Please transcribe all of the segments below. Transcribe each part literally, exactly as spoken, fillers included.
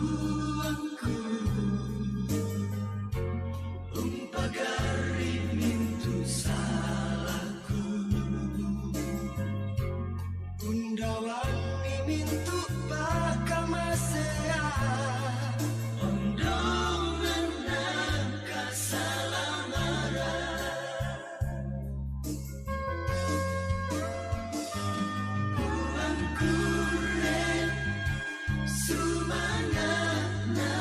Tuanku, umpagari mintu salahku. Undawang mintu pakamasea. Ondongan nakasalamara. Puang kure sumangana,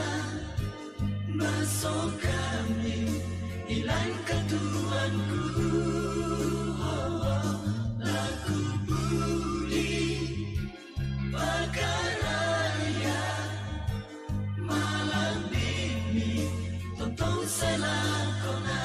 maso kami ilan katuanku. Laku pudi pakaraya, malam ini tontong selakona.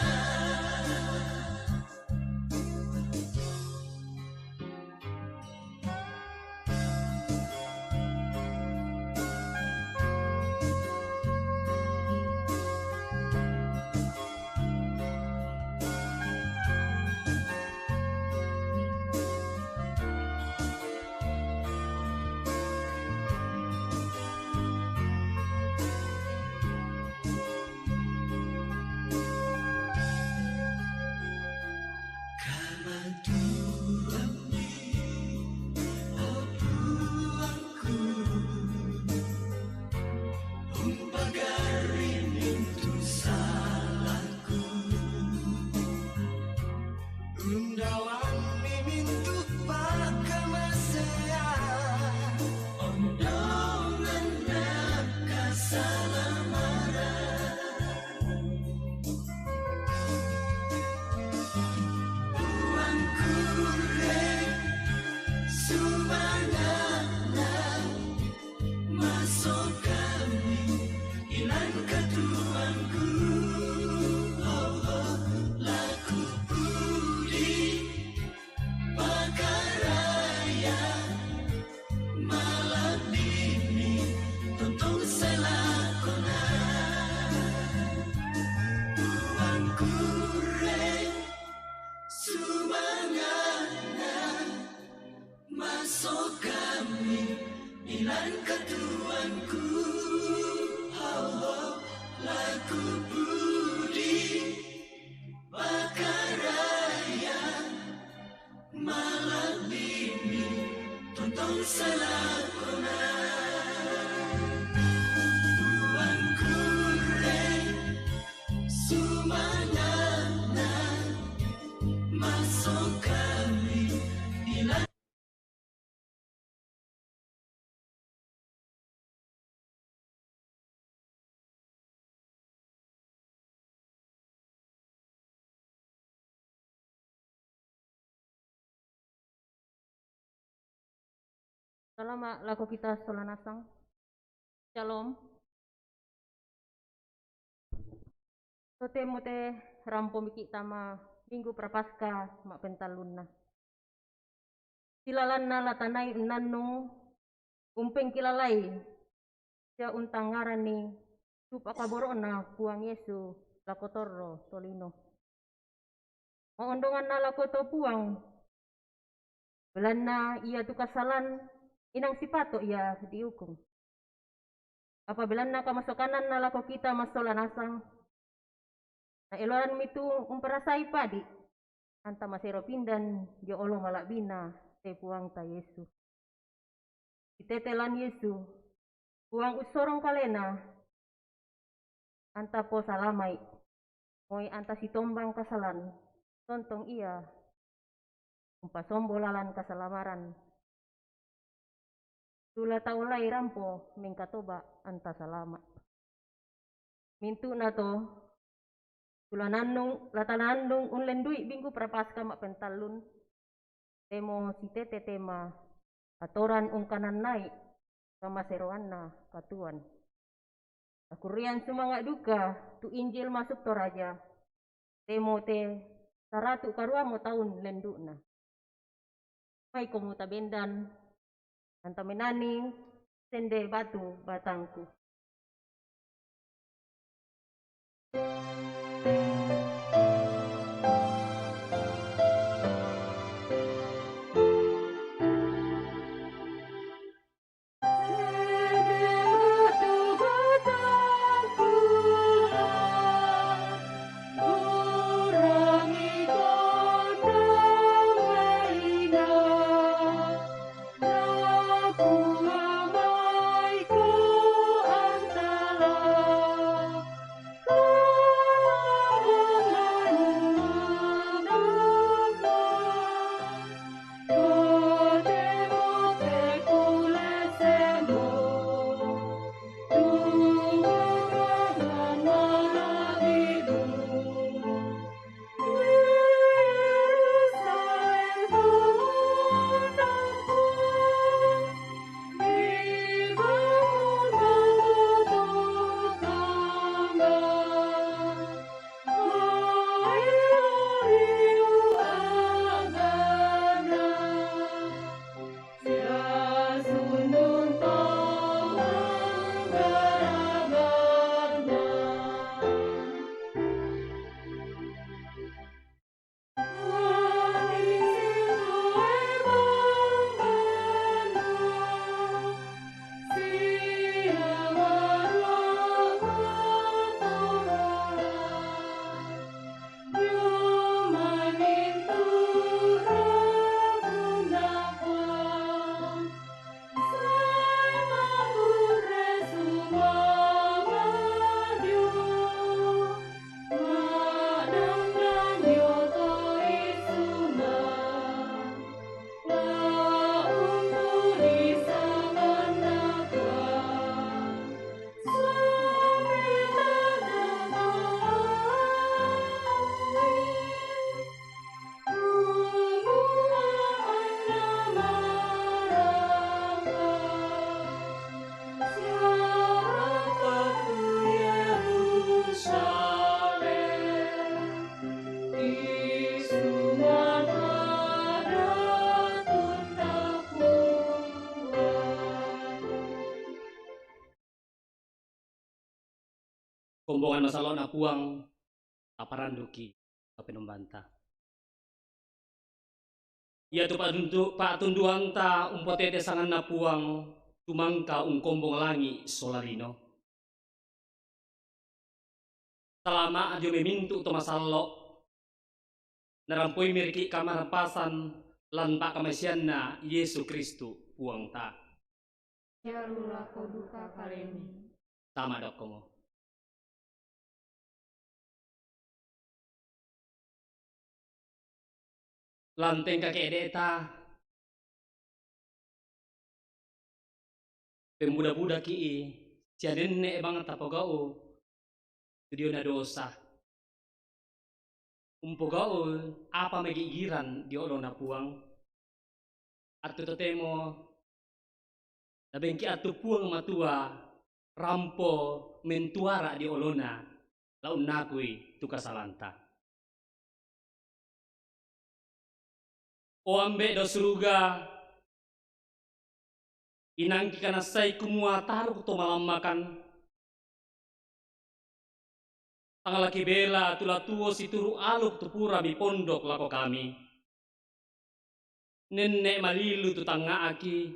Kamatuanmi, o puangku, umpagari mintu salahku. Undawang mintu pakamasea. Ondongan nakasalamara. Puang kure sumangana, maso kami ilan katuanku. Laku pudi pakaraya, malam ini tontong selakona. Puang kure sumangana, maso kami ilan katuanku. Laku pudi pakaraya, malam ini tontong selakona. Puang kure sumangana, maso kami ilan. Salama lako kita sola nasang. Shalom. Totemo te rampo miki' tama Minggu Prapaskah ma'pentallunna. Silalanna la tanai unnannung umpengkilalai sia untangngaranni tu pakaboro'na Puang Yesu lako torro tolino. Ma'ondonganna lako to Puang, belanna iatu kasalan inang sipato' ia diukung. Apa belanna kamasokananna lako kita massola nasang, na eloranmi tu umparasai padi', anta masero pindan dio olo mala'bina te Puangta Yesu. Sitete lan Yesu, Puang ussorong kalena, anta posalama'i, moi anta sitombang kasalan, tontong ia umpasombo lalan kasalamaran. Tu la taolai rampo mengkatoba' anta salama'. Mintu'na to, tu la nannung, la tanannung unlendui Minggu Prapaskah ma'pentallun, temo sitete tema atoran ungkanannai kamaseroanna katuoan. Takurian sumanga' duka tu Injil Masuk Toraja, temo te saratu' karuamo taun lendu'na. Maikomu tabendan, anta menani sende batu batangku. Kombongan masallo'na Puang, taparanduki' kapenombanta. Iatu pa'tundu-, pa'tunduanta umpotete sanganna Puang, tumangka ungkombong langi' sola lino. Salama' dio mai mintu' to masallo', narampoimi riki' kamarampasan lan pa'kamaseanNa Yesu Kristu Puangta. Sialu lako duka kalemi. Tama dokkomo. Lan tengka ke'de'ta, pemmuda-mudaki' sia nenne' bang tapogau' tu diona dosa. Umpogau' apa magigiran dio oloNa Puang. Attu totemo nabengki' attu Puang Matua rampo mentuara dio oloNa, la unnakui tu kasalanta. O Ambe' dao suruga, inangki kanassai kumua taruk to malammakan, tang la kibela tu la tuo situru' aluk tu pura mipondok lako kami. Nenne' malilu tu tangnga'ki,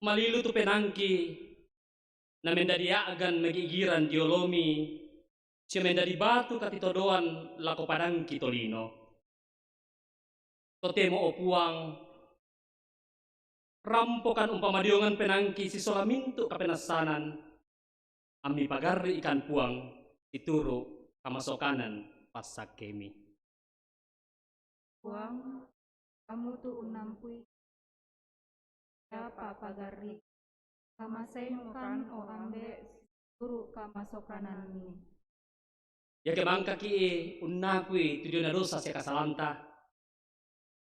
malilu tu penaangki, na mendadi a'gan magigiran dio oloMi, sia mendadi batu katitodoan lako padangki tolino. Totemo, o Puang, rampokan umpamadiongan penaangki sisola mintu' kapenassanan, ammi pagarri'ikan Puang situru' kamasokanan passakkemi. Puang, Kamu tu unnampui, siapa pagarri', kamasaimukan, o Ambe', situru' kamasokananMi. Iake mangkaki' unnakui tu diona dosa sia kasalanta,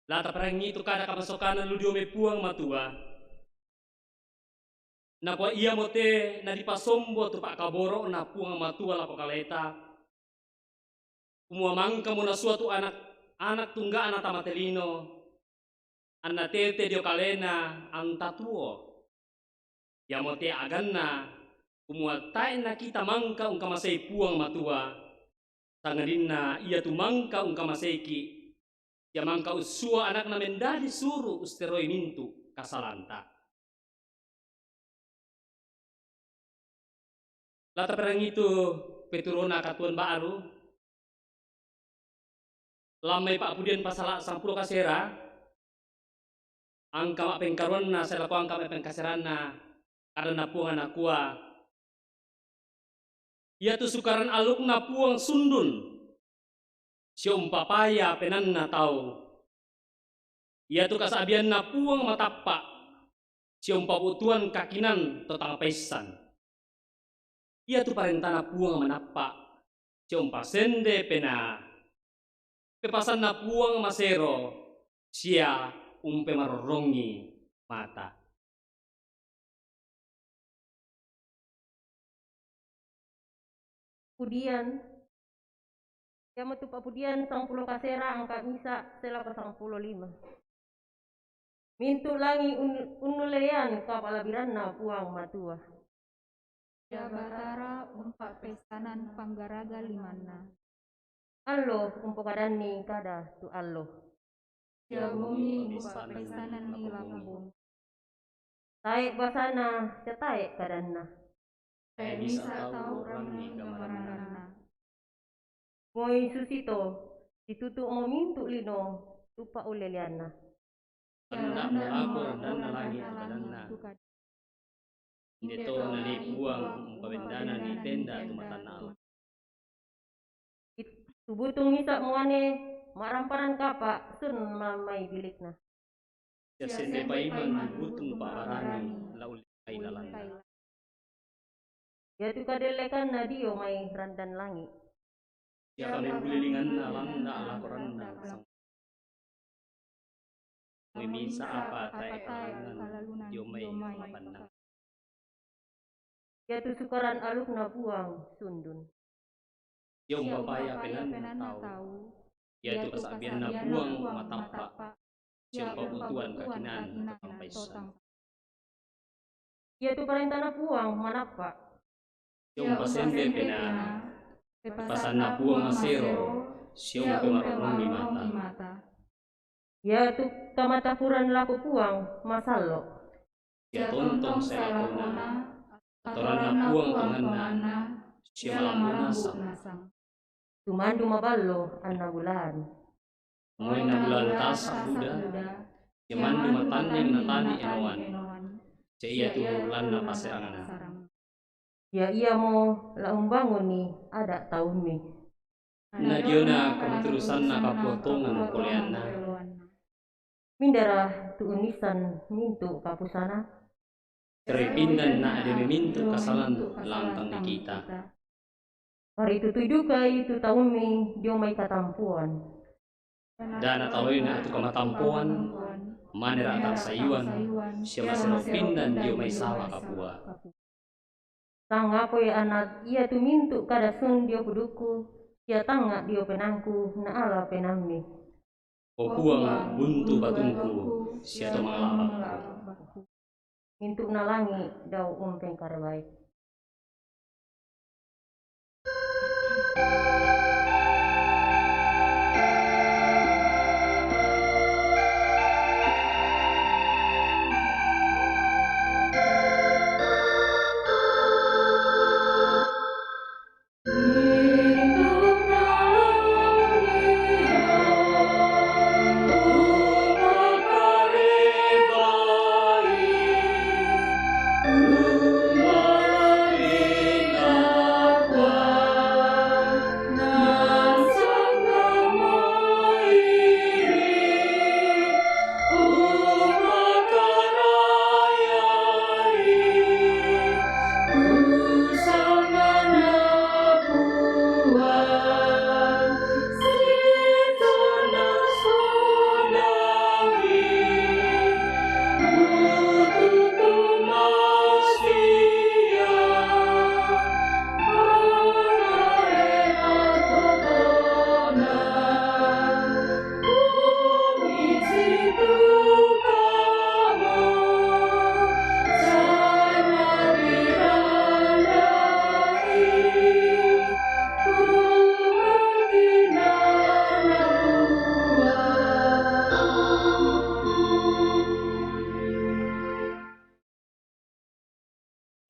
la taparangi tu kada kamasokanan lu dio mai Puang Matua. Nakua, iamote nadipasombo tu pa'kaboro'Na Puang Matua lako kaleta, kumua mangkamo nasua tu anak, anak tungga'Na tama te lino, anna tete dio kalena anta tuo. Iamote a'ganna, kumua tae' nakita mangka ungkamasei Puang Matua, sangadinna Ia tu mangka ungkamaseiki', Ia mangka ussua anakNa mendadi suru' usteroi mintu' kasalanta. La taparangi tu peturona katuoan ba'ru, lan mai pa'pudian pasala' sampulo kasera, angka ma'pengkaruanna, sae lako angka ma'pengkaseranna, kadanNa Puang nakua, iatu sukaran alukNa Puang sundun, sia umpapaya penaanna tau. Iatu kasa'bianNa Puang matappa', sia umpabu'tuan kakinaan to tang paissan. Iatu parentaNa Puang manappa', sia umpasende penaa. PepasanNa Puang masero, sia umpemarorrongi mata. Pudian, iamotu pa'pudian sampulo kasera angka misa' sae lako sampulo lima. Mintu' langi' un-, unnulelean kapa'labiranNa Puang Matua. Sia Batara umpa'peissanan panggaraga limanNa. Allo umpokadanni kada tu allo. Sia bongi umpa'peissananni lako bongi. Tae' basana sia tae' kadanna. Tae' misa' tau rangngi gamaranna. Moi susito, situtu'mo mintu' lino tu pa'ulleleanna. Tanda'mo lako randanna langi' tu kadanna. Inde to nanii Puang umpabendanani tenda tu matanna Allah. Tu butung misa' muane ma'rampanan kapa' sun ma-, mai bilikna. Sia sende paimeng butung pa'barangi la ulle'ai lalanna. Iatu kadellekanna dio mai randan langi'. Sia kamembulilinganna landa' lako randan sang-, moi misa' apa tae' kalalunna dio mai mapannang. Iatu sukaran alukNa Puang sundun. Sia umpapaya penaanna tau. Iatu kasa'bianNa Puang matappa'. Sia umpabu'tuan kakinaan to tang paissan. Iatu parentaNa Puang manappa'. Sia umpasende pena, pepasanna Puang masero, sia umpemarorrommi mata. Iatu kamatafuran lako Puang masallo. Sia tontong sae lakona, atoranna Puang tonganna, sia malambu nasang. Tumandu maballo anna bulan. Moi na bulan tasa buda, sia mandu matanning natani enoan. Sia iatu lanna passerangna. Sia iamo la umbangunni ada taummi. Na diona kamaturusanna kapuang tongan poleanna. Mindara tu unnissan mintu kapusana? Terepindanna ada memintu kasalan lantang di kita. Paritutui dukai tu taummi dio mai katampuan. Da nataloina tu kamatampoan, manera tangsayuan, sia masero pindan dio mai sala kapua. Sangapoi anat iatu mintu kada sun dio pudukku, sia tangnga dio penangku naala penammi. O Puang, buntu patungku, sia to mangalabakku. Mintu'na langi dao umpengkarebai.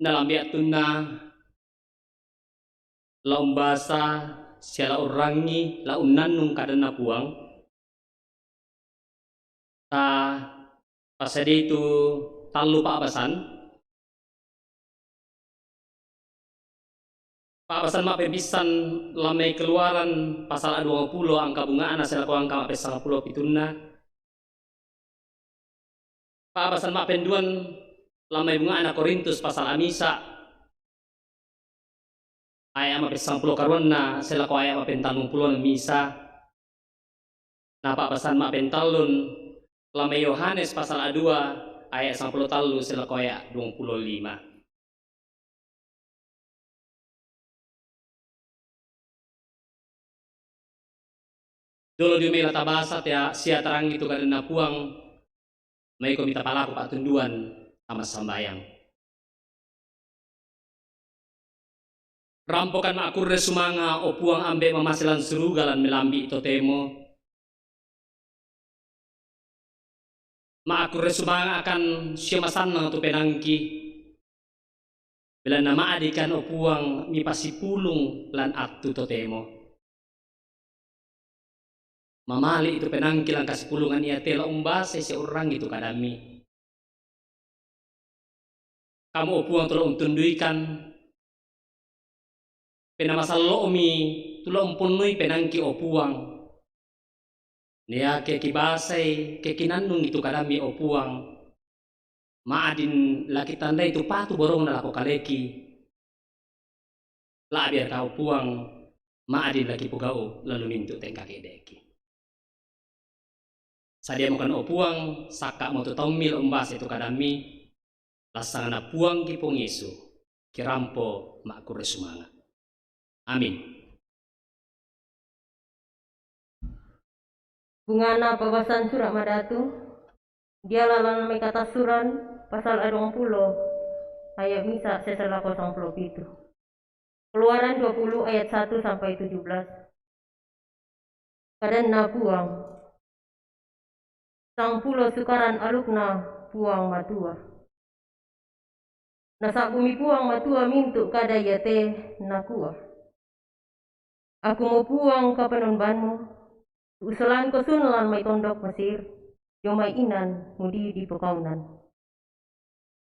Nalambi attunna la umbasa sia la urrangi, la unnannung kadanna Puang. Ta pasadiai tu tallu pa'basan. Pa'basan mappebissan la mai Keluaran pasal duangpulo angka bunga'na sia lako angka mappesangpulo pitunna. Pa'basan mappenduan la mai bunga'na Korintus pasal misa, aya mappesangpulo karuanna sia lako aya mappentallungpulo misa. Na pa'basan mappentallun la mai Yohanes pasal dua aya sangpulo tallu sia lako aya duangpulo lima. Dolo dio mai la tabasa tea sia tarangi tu kadanna Puang, maikomi tapalaku pa'tunduan ammassambayang. Rampokan ma'kurre sumanga, o Puang Ambe' mamase lan suruga lan melambi' totemo. Ma'kurre sumanga akan sio masannang tu penaangki, belanna ma'dikan, o Puang, mipasipulung lan attu totemo. Mamali' tu penaangki lan kasipulungan iate la umbasai sia urrangi tu kadammi. Kamu, o Puang, tu la untunduikan, penamasallo'mi tu la umponnoi penaangki, o Puang. Niake kibasai ke kinannungi tu kadammi, o Puang, ma'din la kitandai tu patu borongna lako kaleki. La'bi ata, o Puang, ma'din la kipogau' lalu mintu' tengka ke'de'ki. Sadiamokan, o Puang, sakka'mo tu taummi la umbasai tu kadammi, la sanganna Puangki Puang Yesu, kirampo ma'kurre sumanga'. Amin. Bungana pa'basan Sura' Madatu, diala lan mai Katasuran, pasal duangpulo, aya' misa' sesa lako sangpulo pitu. Keluaran dua puluh ayat satu sampai tujuh belas. Kadanna Puang. Sangpulo sukaran alukna Puang Matua. Nasa'bumi Puang Matua mintu' kada iate, nakua: Akumo Puang kapenombanmu, tu usolanko sun lan mai tondok Mesir, dio mai inan mudi dipokaunan.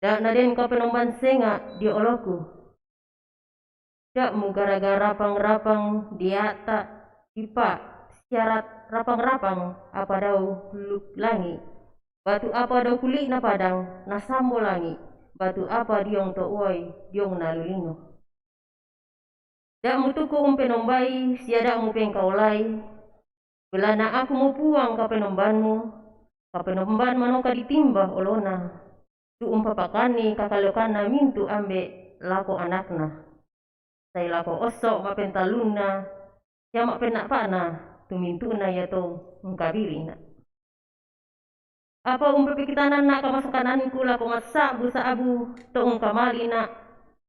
Da' naden kapenomban senga' dio oloku. Da' mugaraga rapang-rapang diata' dipa' siarat rapang-rapang apa dao lu-, langi', ba'tu apa dao kuli'na padang nasambo langi', ba'tu apa diong to uai diongna lu lino. Da' mutuku umpenombai sia da' mupengkaolai, belanna Akumo Puang kapenombanmu, kapenomban manoka ditimba olona, tu umpapakanni kakaleokanna mintu' ambe' lako anakna, sai lako osso' ma'pentallunna sia ma'penna'pa'na tu mintu'na iato ungkabili'na. Apa umpepekitananna' kamasakananku lako massa'bu-sa'bu to ungkamali'na'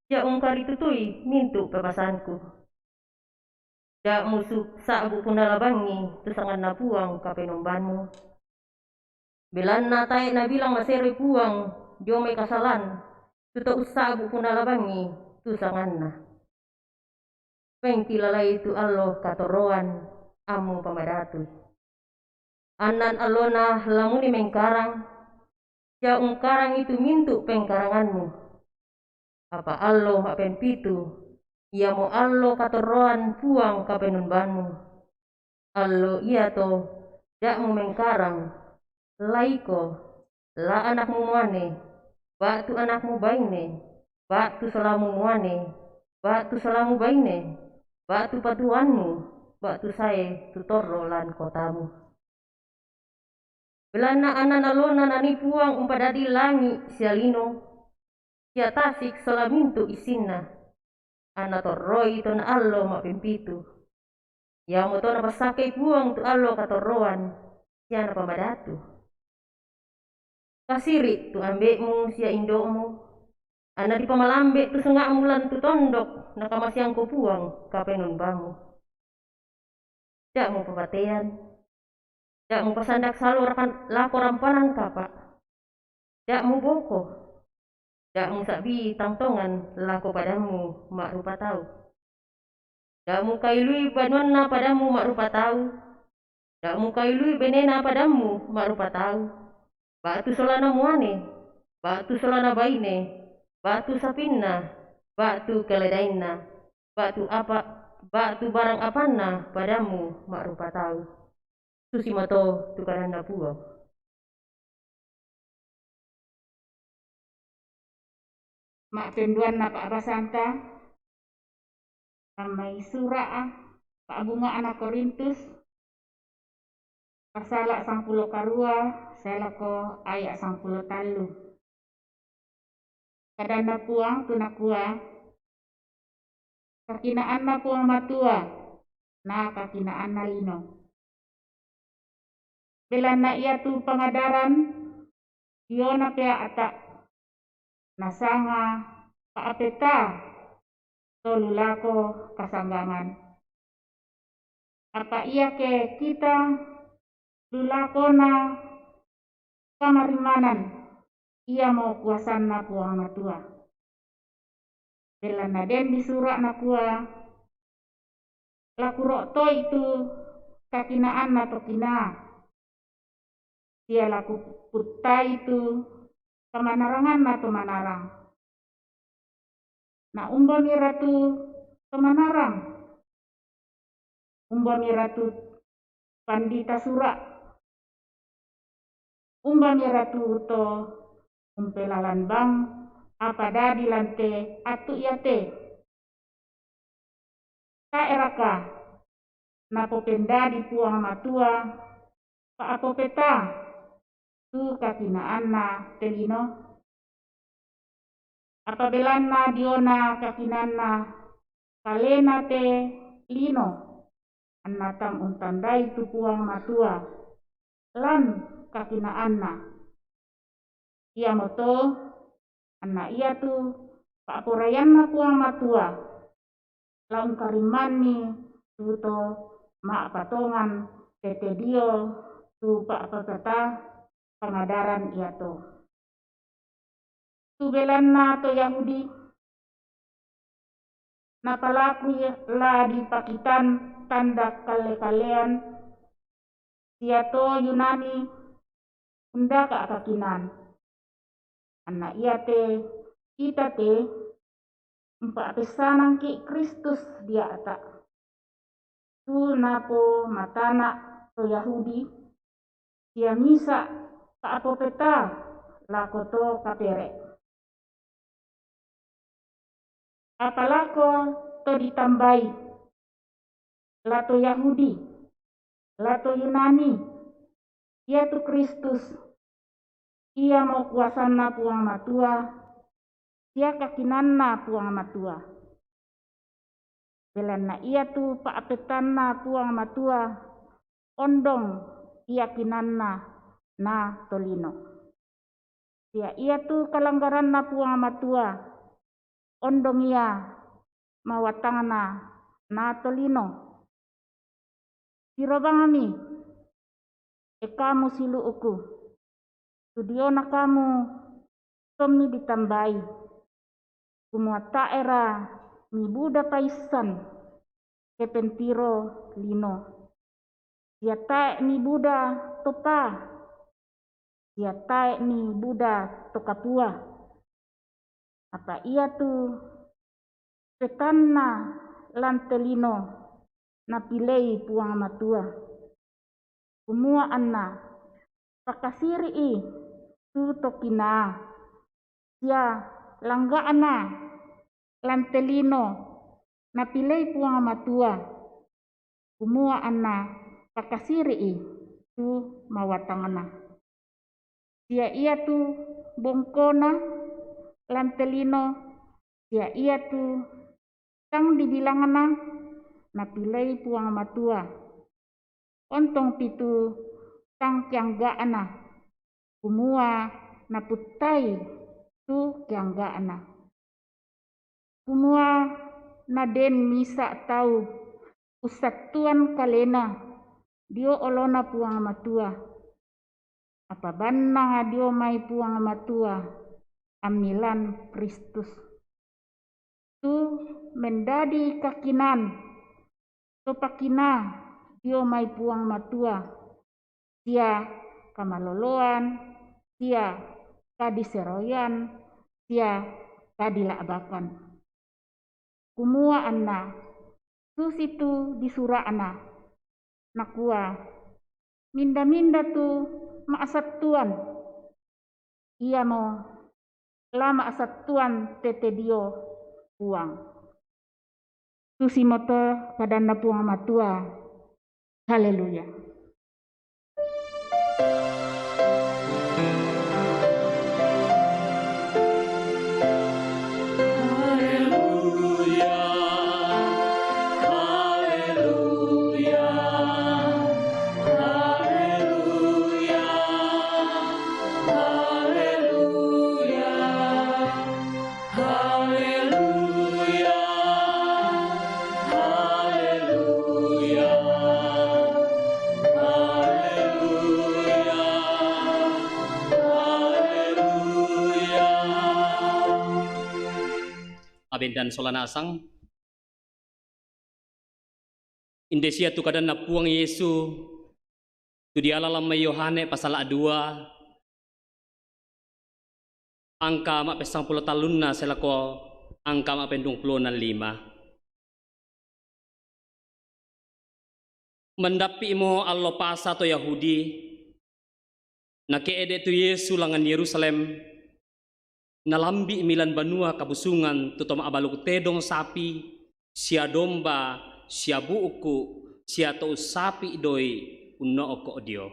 sia ungkaritutui mintu' pepasanku. Da' musu-, sa'bu punna labangngi tu sanganna Puang kapenombanmu. Belanna tae' nabilang maseroi Puang dio mai kasalan tu to ussa'bu punna labangngi tu sanganna. Pengkilalai tu allo katorroan ammu pamadatu. Annan allona lamuni mengkarang, sia ungkarangi tu mintu' pengkaranganmu. Apa allo ma'pempitu, iamo allo katorroan Puang kapenombanmu. Allo iato da' mumengkarang, la iko, la anakmu muane, ba'tu anakmu baine, ba'tu solamu muane, ba'tu solamu baine, ba'tu patuoanmu, ba'tu sae tu torro lan kotamu. Belanna annan allona nanii Puang umpadadi langi' sia lino, sia tasik sola mintu' issinna, annatorroi tonna allo ma'pempitu. Iamoto napassakei Puang tu allo katorroan sia napamadatu. Kasiri' tu ambe'mu sia indo'mu, anna dipamalambe' tu senga'mu lan tu tondok nakamaseangko Puang kapenombanmu. Da' mupapatean, da' mupasandak salo rakan-, lako rampanan kapa', da' muboko, da' musa'bi tangtongan lako padammu ma'rupa tau. Da' mukailui banuanna padammu ma'rupa tau, da' mukailui benena padammu ma'rupa tau, ba'tu solana muane, ba'tu solana baine, ba'tu sapinna, ba'tu keledainna, ba'tu apa, ba'tu barang apanna padammu ma'rupa tau. Susimoto tu kadanna Puang. Ma'penduanna pa'basanta, mai sura' pa'bunga'na Korintus, pasala' sampulo karua, sae lako aya' sampulo tallu. Kadanna Puang tu nakua, Kakinaanna Puang Matua, na kakinaanna lino. Belanna iatu pangadaran diona pea'ta', nasanga pa'apeta tolu lako kasanggangan. Apa iake kita lulakona kamarimmanan, iamo kuasanna Puang Matua. Belanna den disura' nakua, "Lakuro'toi tu kakinaanna to kinaa, sia lakuputtai tu kamanaranganna to manarang." Na umbami ratu to manarang? Umbami ratu pandita sura'? Umbami ratu to umpelalan bang apa dadi lan te attu iate? Tae'raka napopendadi Puang Matua pa'apopeta tu kakinaanna te lino? Apa belanna diona kakinaanna kalena te lino, anna tang untandai tu Puang Matua lan kakinaanna. Iamoto anna iatu pa'poraianna Puang Matua, la ungkarimmanni tu to ma'patongan tete dio tu pa'papeta pangadaran iato. Tu belanna to Yahudi napalaku la dipakitan tanda kalle-kallean, sia to Yunani undaka kakinan. Anna iate kita te umpa'pessanangki Kristus dia'ta. Tu napomatana to Yahudi, sia misa pa'popeta lako to kapere. Apa lako to ditambai, la to Yahudi, la to Yunani, iatu Kristus, iamo kuasanna Puang Matua, sia kakinanna Puang Matua. Belanna iatu pa'pettanna Puang Matua, ondong ia kinanna na tolino. Sia iatu kalanggaranna Puang Matua, ondong ia mawatangna na tolino. Sirobangmi, e kamu siulu'ku, tu diona kamu tommi ditambai, kumua tae'ra mibuda paissan ke pentiro lino, sia tae' mibuda topa, sia tae' mibuda to kapua. Apa iatu petanna lan te lino napilei Puang Matua, kumua anna pakasiri'i tu to kinaa, sia langga'na lan te lino napilei Puang Matua, kumua anna pakasiri'i tu mawatangna. Sia iatu bongkona lan te lino, sia iatu tang dibilangna napilei Puang Matua, ontong pitu tang keangga'na, kumua naputtai tu keangga'na. Kumua naden misa tau ussattuan kalena dio olona Puang Matua, apa bannang dio mai Puang Matua ammilan Kristus. Tu mendadi kakinan to pakina dio mai Puang Matua, sia kamaloloan, sia kadiseroian, sia kadila'bakan. Kumua anna, susitu disura'na, nakua, minda-minda tu ma'sattuan, iamo la ma'sattuan tete dio Puang. Susimoto kadanna Puang Matua. Haleluya. Haleluya, haleluya, haleluya, haleluya. Abendan sola nasang. Inde sia tu kadanna Puang Yesu, tu diala lammai Yohane pasala dua, angka ma'pessangpulo tallunna selako angka ma'pendungpulona lima. Mandappi'mo allo Pasa to Yahudi, nake'de' tu Yesu langngan Yerusalem, nalambi'mi lan banua kabusungan tu to ma'baluk tedong sapi, sia domba, sia bu'ku, sia to ussapi doi unno'ko dio.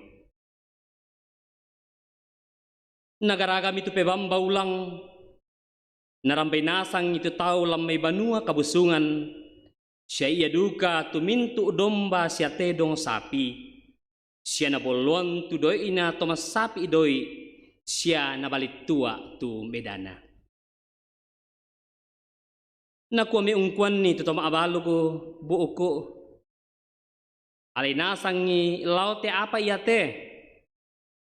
Nagaragami tu pebamba ulang, narambai nasangi tu tau lammai banua kabusungan, sia ia duka tu mintu' domba sia tedong sapi, sia nabolloang tu doi'na to massapi doi, sia nabalittua tu medana. Nakuami ungkuanni tu to ma'baluku, "Bu'ku, alai nasangi lao te apa iate,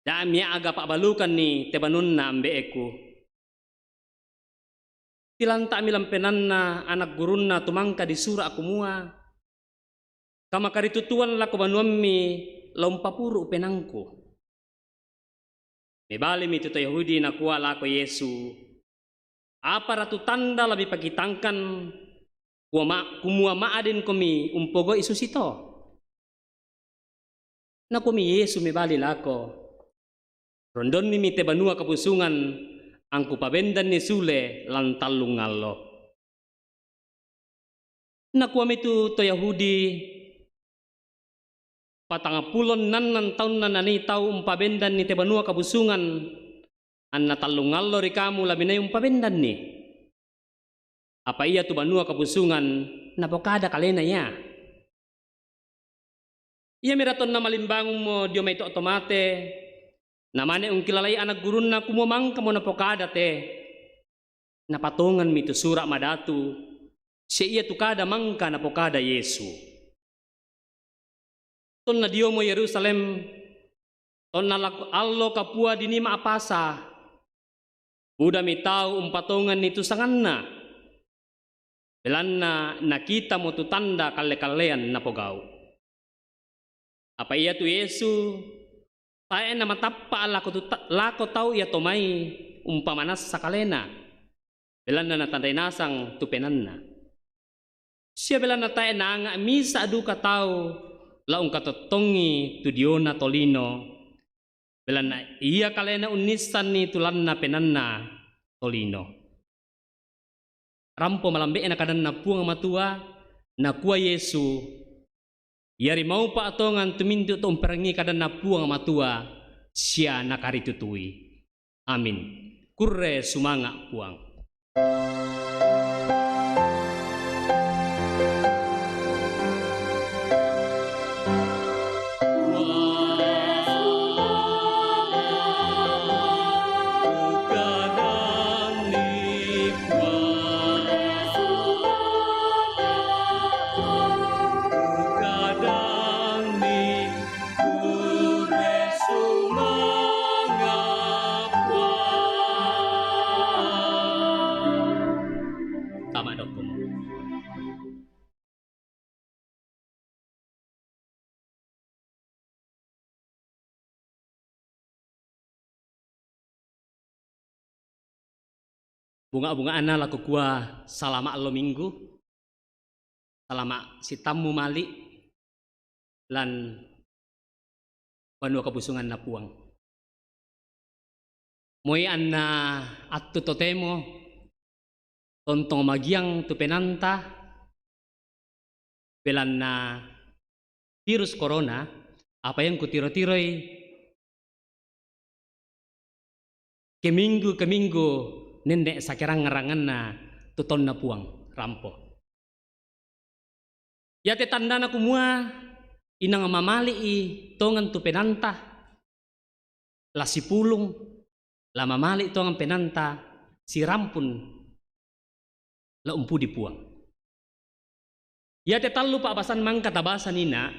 da' miaga pa'balukanni te banuanna ambe'ku." Tilanta'mi lampenanna ana' gurunna tu mangka disura' kumua, "Kamakaritutuan lako banuammi la umpapuru' penaangku." Mebalimi tu to Yahudi nakua lako Yesu, "Apara tu tanda la mipakitangkan, kua ma-, kumua ma'dinkomi umpogau'i susito?" Nakuami Yesu mebali lako, "Rondonnimi te banua kabusungan, angku pabendanni sule lan tallung allo." Nakuami tu to Yahudi, "Patangpulo nnannan taunna nanii tau umpabendanni te banua kabusungan, anna tallung allo ri kamu la minai umpabendanni?" Apa ia tu banua kabusungan napokada kalena ia. Iamira tonna malimbangummo dio mai to' to mate, namane ungkilalai ana' gurunna kumua mangkamo napokada te, napatonganmi tu Sura' Madatu, sia ia tu kada mangka napokada Yesu. Tonna diomo Yerusalem, tonna lak-, allo kapua dinii ma'pasa, budami tau umpatonganni tu sanganna, belanna nakitamo tu tanda kalle-kallean napogau'. Apa iatu Yesu tae' namatappa' lako tu ta-, lako tau iato mai umpamanassa kalena, belanna natandai nasang tu penaanna. Sia belanna tae' naanga' misa' duka tau la ungkatottongi tu diona tolino, belanna ia kalena unnissanni tu lanna penaanna tolino. Rampo malambe'na kadanNa Puang Matua, nakua Yesu, "Iari maupa' tongan tu mintu' to umperangii kadanNa Puang Matua sia nakaritutui." Amin. Kurre sumanga' Puang. Tama dokkomu. Bunga-bunga'na la kukua salama' allo Minggu, salama' sitammu mali' lan banua kabusunganNa Puang. Moi anna attu totemo tontong magiang tu penaanta, belanna virus corona, apa yang kutiro-tiroi, keminggu-keminggu nenne' sakerang-ranganna tu taunNa Puang rampo. Iate tandana kumua inang mamali'i tongan tu penaanta, la sipulung, la mamali' tongan penaanta, sirampun, la umpudi Puang. Iate tallu pa'basan mangka tabasa nina,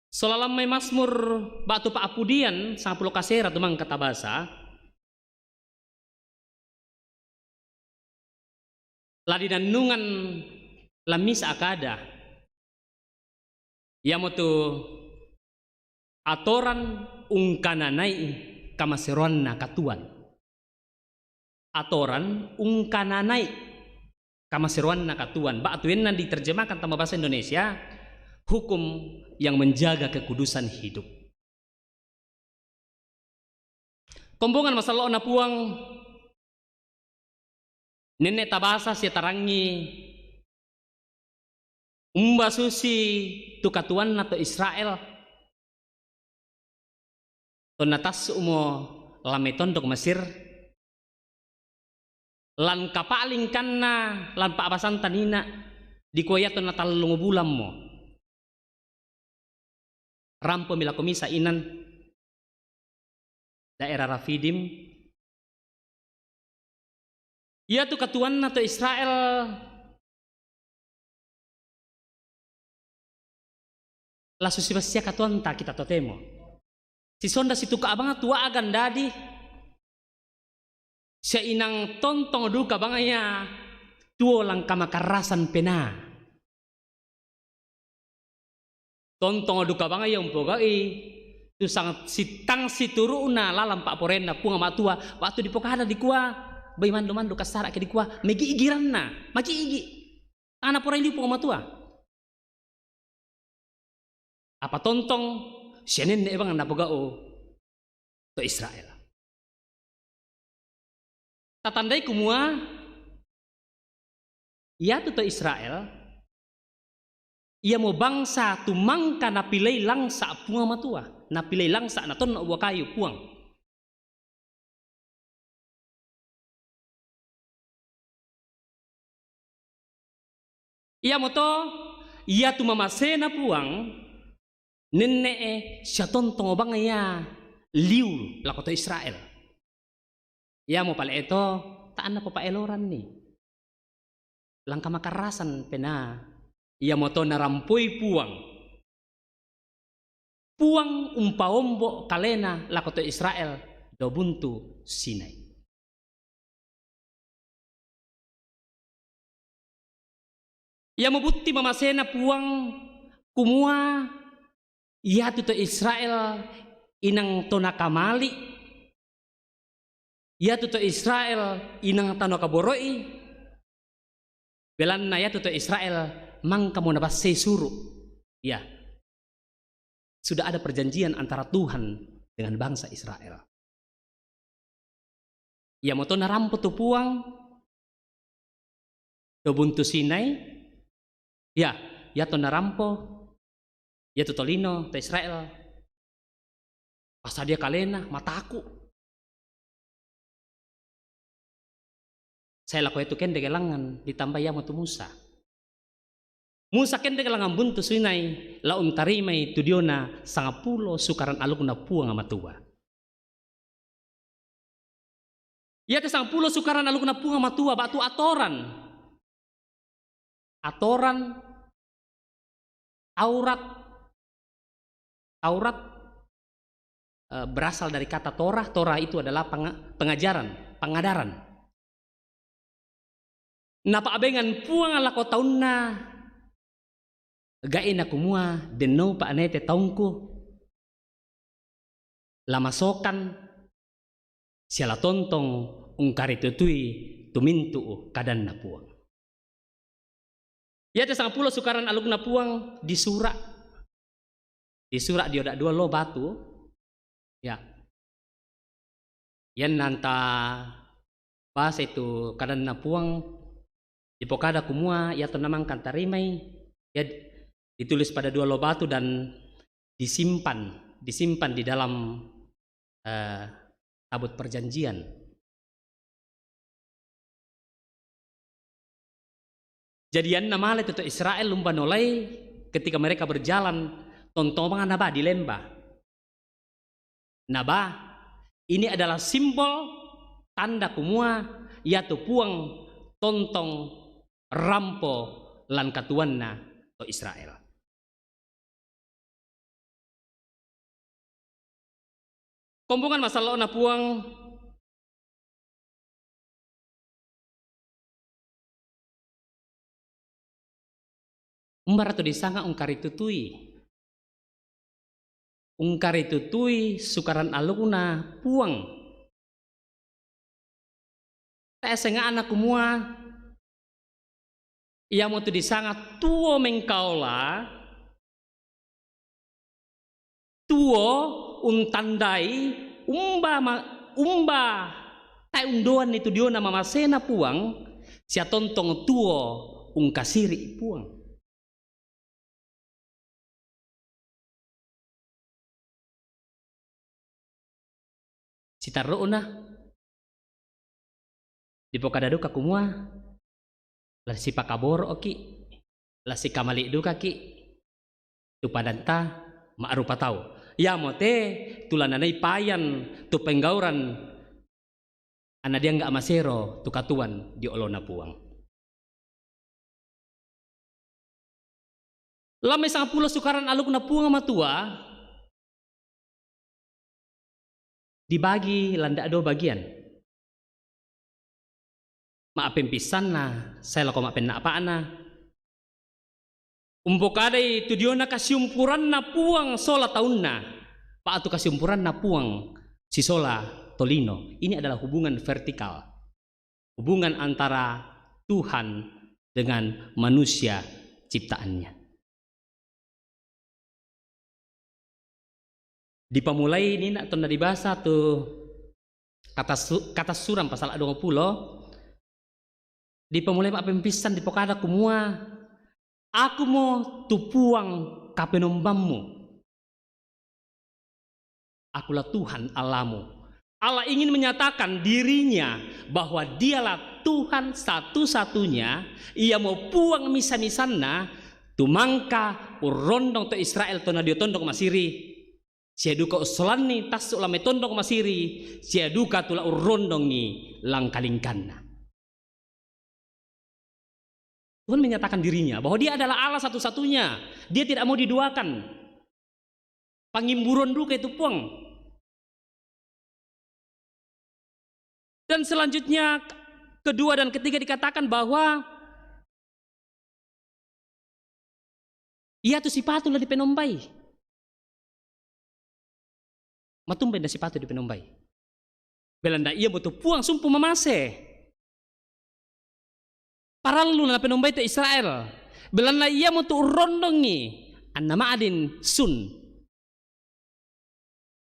sola lammai Mazmur ba'tu pa'pudian sangpulo kasera tu mangka tabasa, la dinannungan lammisa kada, iamotu atoran ungkananai'i kamaseroanna katuoan. Atoran ungkananai kamaseroanna katuoan, ba'tu enna diterjemahkan tama bahasa Indonesia, hukum yang menjaga kekudusan hidup. Kombongan masallo'na Puang, nenne' tabasa sia tarangi umba susi tu katuoanna to Israel, tonna tassu'mo lan mai tondok Mesir, lan kapa'lingkanna, lan pa'basanta nina, dikua ia tonna tallung bulammo. Rampomi lako misa inan daerah Rafidim. Iatu katuoanna to Israel la susipassia katuoanta kita totemo. Sisonda situka banga tuoa gandadi, sia inang tontong duka banga ia tuo langka makarasan penaa. Tontong duka banga ia umpogau'i tu sang-, sitang situru'na lalan pa'poraianNa Puang Matua, waktu dipokada dikua, bai mandu-mandu kassara ke dikua, megi'gi ranna, maci'gi. Tana porai liu Puang Matua. Apa tontong sia nenne' bang napogau' to Israel. Tatandai kumua iatu to Israel, iamo bangsa tu mangka napilei langsa' Puang Matua, napilei langsa' natonna' uwa kayu Puang. Iamoto iatu mamasena Puang nenne'e sia tontong bang ia liu lako to Israel. Iamo pale eto, ta'anna popa'eloranni. Langka makarasan penaa, iamoto narampoi Puang. Puang umpaombo' kalena lako to Israel dao buntu Sinai. Iamo butti mamasena Puang kumua iatu to Israel inang to nakamali', iatu to Israel inang tau nakaboro'i, belanna iatu to Israel mangkamo nabassei suru'. Ya. Sudah ada perjanjian antara Tuhan dengan bangsa Israel. Iamoto narampo tu Puang dao buntu Sinai, ya, iato narampo, iatu tolino to Israel, pasadia kalena, mataku'. Sai lako iatu kendeke langngan, ditambai iamo tu Musa. Musa kendeke langngan buntu Sinai, la untarimai tu diona sangpulo sukaran alukna Puang Matua. Iate sangpulo sukaran alukna Puang Matua, ba'tu atoran. Atoran, Taurat, Taurat, eh, berasal dari kata Torah. Torah itu adalah penga-, pengajaran, pangadaran. Napa'bengan Puang lako taunna ga'e nakumua, "Denno pa'nete taungku la masokan sia la tontong ungkaritutui tu mintu' kadanna Puang." Iate sangpulo sukaran alukna Puang disura'. Disura' dio da'dua lo batu. Ya. Ianna anta basai tu kadanna Puang, dipokada kumua iato namangka tarimai, ya, ditulis pada dua lo batu dan disimpan, disimpan di dalam, eh, tabut perjanjian. Jadi ianna male tu to Israel umba nolai, ketika mereka berjalan, tontong bang naba di lembah. Naba, ini adalah simbol tanda kumua iatu Puang tontong rampo lan katuoanna to Israel. Kombongan masallo'na Puang, umbara tu disanga ungkaritutui? Ungkaritutui sukaran alukna Puang. Tae senga'na kumua, iamotu disanga tuo mengkaola, tuo untandai umba ma-, umba tae undoanni tu diona mamasena Puang, sia tontong tuo ungkasiri' Puang. Sitarru'na dipokada duka kumua, la sipakaboro'ki', la sikamali' dukaki' tu padanta ma'rupa tau. Iamote tu la nanai payan tu penggauran Anna dia ngga masero tu katuoan di olona Puang. Lammai sangpulo sukaran alukna Puang Matua dibagi landa dua bagian. Ma'pempissanna, sae lako ma'penna'pa'na. Umpokadai tu diona kasiumpuranna Puang sola taunna, pa tu kasiumpuranna Puang sisola tolino. Ini adalah hubungan vertikal, hubungan antara Tuhan dengan manusia ciptaannya. Dipamulai nina tonna dibasa tu kata su-, kata surang pasal dua puluh, dipamulai ma'pempissan dipokada kumua, "Akumo tu Puang kapenombammu. Akulah Tuhan Allahmu." Allah ingin menyatakan dirinya bahwa dialah Tuhan satu-satunya, iamo Puang misa-misanna, tumangka urrondong to Israel tonna dio tondok Masiri, sia duka ussolanni tassu' lammai tondok Masiri, sia duka tula urrondongi langkalingkanna. Tuhan menyatakan dirinya bahwa dia adalah Allah satu-satunya. Dia tidak mau diduakan. Pangimburon duka itu Puang. Dan selanjutnya, kedua dan ketiga dikatakan bahwa ia tu sipatu la dipenombai. Matumbai na sipatu dipenombai. Belanna iamo tu Puang sumpu mamase. Parallu napenombai tu Israel. Belanna iamo tu urrondongi anna ma'din sun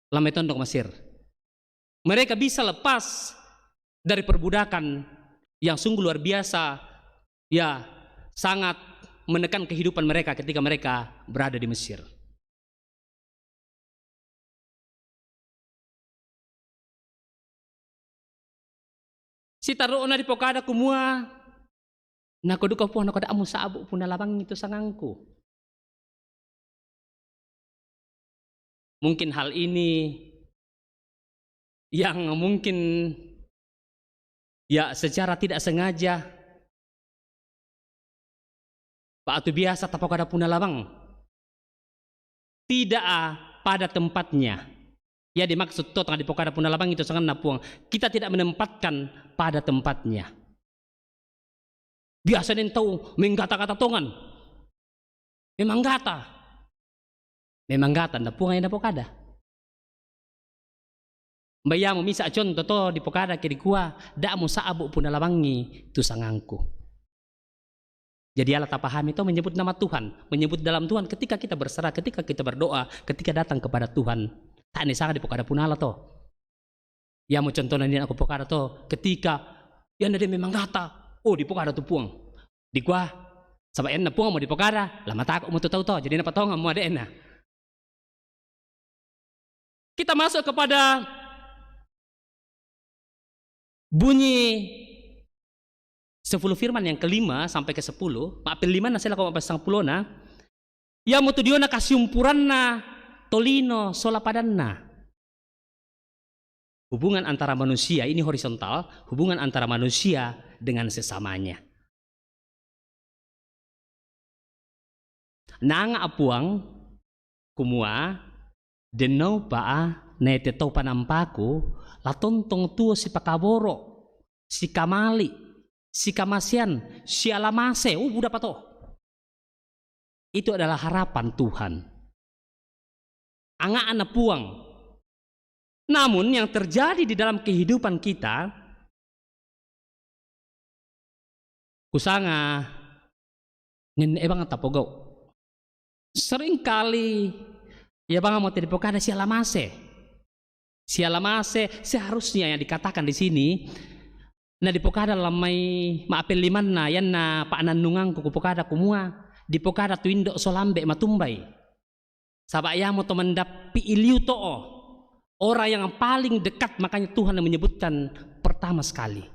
lammai tondok Mesir. Mereka bisa lepas dari perbudakan yang sungguh luar biasa, ya, sangat menekan kehidupan mereka ketika mereka berada di Mesir. Sitaro'na dipokada kumua, "Nako duka Puang, nako da'mu sa'bu punalabangi tu sangangku." Mungkin hal ini yang mungkin, ya, secara tidak sengaja, pa tu biasa tapokada punalabang, tidak pada tempatnya. Ya, dimaksud to tang dipokada punalabang itu sanganna Puang. Kita tidak menempatkan pada tempatnya. Biasa nen tau menggata-gata tongan. Memang gata. Memang gata, nda Puang yang dipokada. Mbayamo misa contoh to dipokada ke dikua, "Da'mu sa'bu punalabangi tu sangangku." Jadi Allah tapahami to menyebut nama Tuhan, menyebut dalam Tuhan ketika kita berserah, ketika kita berdoa, ketika datang kepada Tuhan. Ta'ni sanga dipokada punala to. Iamo contohna nina kupokada to, ketika ianna de memang gata, oh, dipokada tu Puang. Dikua, saba' ianna Puang mo dipokada, la matako mo tu tau to, jadi napatongan mo ade'na. Kita masuk kepada Bunyi sepuluh firman yang kelima sampai ke sepuluh, ma'pellimanna selako ma'pasangpulona, iamo tu diona kasiumpuranna tolino sola padanna. Hubungan antara manusia, ini horizontal, hubungan antara manusia dengan sesamanya. Naanga Puang, kumua, "Dennaupa naete tau panampaku, la tontong tuo sipakaboro', sikamali', sikamasean, siala mase, uh, buda pato." Itu adalah harapan Tuhan. Anga'na Puang. Namun yang terjadi di dalam kehidupan kita, kusanga nenne' bang tapogau'. Seringkali, ya bang mo te dipokada siala mase. Siala mase, seharusnya yang dikatakan di sini, na dipokada lammai ma'pellimanna, ianna pa'nannungangku kupokada kumua, dipokada tu indo' solambe' matumbai. Saba' iamo to mandappi'i liu to'o, orang yang paling dekat, makanya Tuhan yang menyebutkan pertama sekali.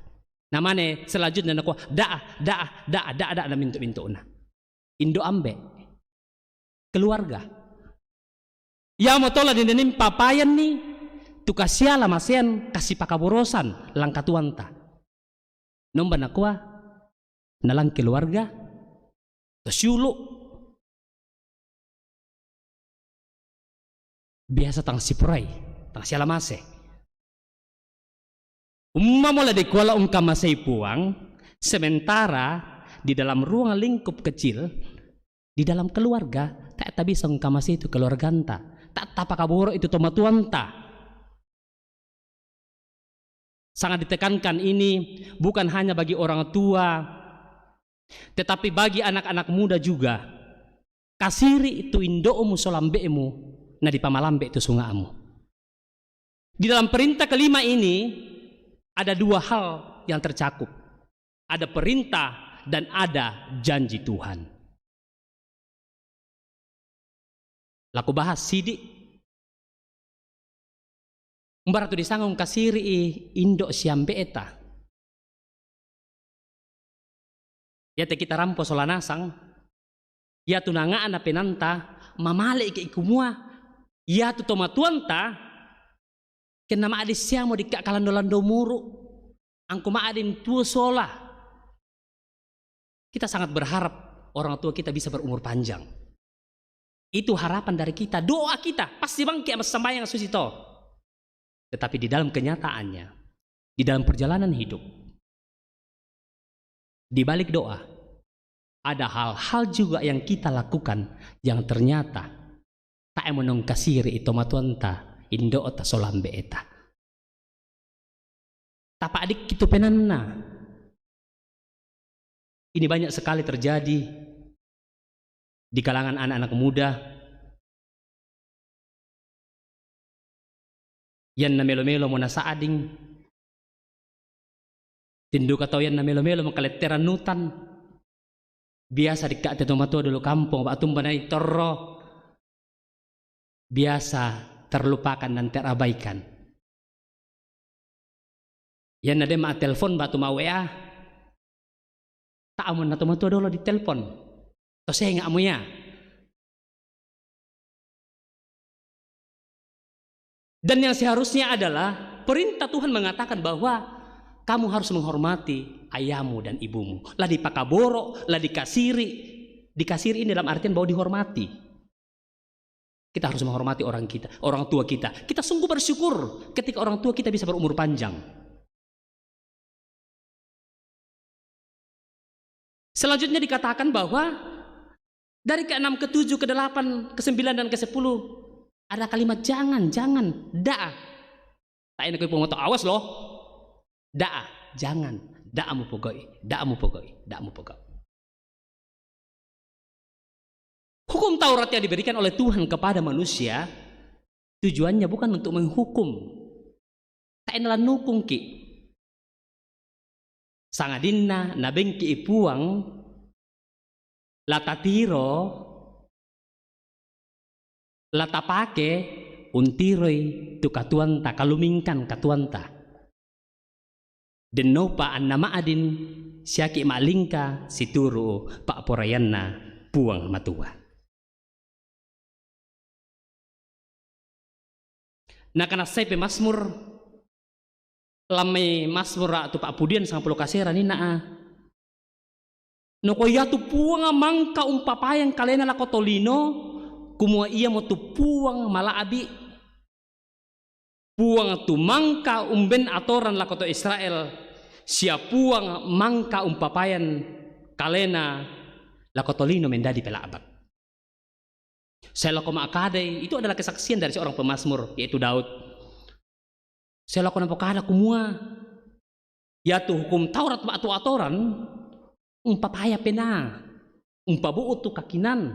Namane selanjutnya nakua, "Da'a, da'a, da'a, da'a, da'a," na mintu'-mintu'na. Indo' ambe'. Keluarga. Iamo to la dinenimpa payanni, Tu kasiala masean kasi pakaborosan langkatuanta. Nomba nakua, nalang keluarga, to siulu, biasa tang sipurai, tang siala mase. Umma mola dikuala ungkamasei Puang, sementara di dalam ruang lingkup kecil, di dalam keluarga, tak tabisa ungkamasei itu keluarganta, tak tapakaboro itu tomatuanta. Sangat ditekankan ini bukan hanya bagi orang tua, tetapi bagi anak-anak muda juga. Kasiri itu indo'mu solambe'mu, na dipamalambe itu sunga'mu. Di dalam perintah kelima ini ada dua hal yang tercakup. Ada perintah dan ada janji Tuhan. Laku bahas sidi. Mbara tu disangong kasiri i indo siambe'ta. Ia te kita rampo sola nasang, ia tu nanga'na penanta, mamale ke ikumua, ia tu tomatuanta, kena ma'di siamo dikka kalando-lando muru, angko ma'di tuo sola. Kita sangat berharap orang tua kita bisa berumur panjang. Itu harapan dari kita, doa kita, pasti bangke ama sambayang susi to. Tetapi di dalam kenyataannya, di dalam perjalanan hidup, di balik doa, ada hal-hal juga yang kita lakukan yang ternyata tae monong kasiri i tomatuanta, indo'ta solambe'ta. Tapa'dikki tu penanna. Ini banyak sekali terjadi di kalangan anak-anak muda. Ianna melo-melo mo nasa'ding. Tinduka tau ianna melo-melo mo kaletteran utan. Biasa dikka te tomatoa dolo kampong, ba'tumba nai torro. Biasa terlupakan dan terabaikan. Ianna de ma'telpon ba'tu ma-W A. Ta'amonna tomatoa dolo ditelpon. To senga'mo ia. Dan yang seharusnya adalah perintah Tuhan mengatakan bahwa kamu harus menghormati ayahmu dan ibumu. La dipakaboro, la dikasiri. Dikasiri ini dalam artian bahwa dihormati. Kita harus menghormati orang kita, orang tua kita. Kita sungguh bersyukur ketika orang tua kita bisa berumur panjang. Selanjutnya dikatakan bahwa dari keenam, ketujuh, kedelapan, kesembilan, dan kesepuluh ada kalimat jangan, jangan, da'a. Ta'e nakoi pomoto, awas loh. Da'a, jangan, da'a mupogau'i, da'a mupogau'i, da'a mupogau'i. Hukum Taurat yang diberikan oleh Tuhan kepada manusia tujuannya bukan untuk menghukum. Ta'e nalanukungki. Sangadinna nabengki i Puang, la tatiro, la tapake untiroi tu katuoanta, kalumingkan katuoanta. Dennopa anna ma'din siaki ma'lingka situru pa'poraianna Puang Matua. Nakanassai pemazmur, lammai Mazmur ra tu pa'pudian sangpulo kasera nina'a. Noko iatu Puang mangka umpapayang kalena lako tolino, kumua iamotu Puang mala'bi, Puang tu mangka umben atoran lako to Israel, sia Puang mangka umpapayan kalena lako tolino mendadi pela'bak. Selako ma'kadai, itu adalah kesaksian dari seorang pemazmur, yaitu Daud. Selako napokada kumua, iatu hukum Taurat ba'tu atoran, umpapaya pena, umpabu'u tu kakinan,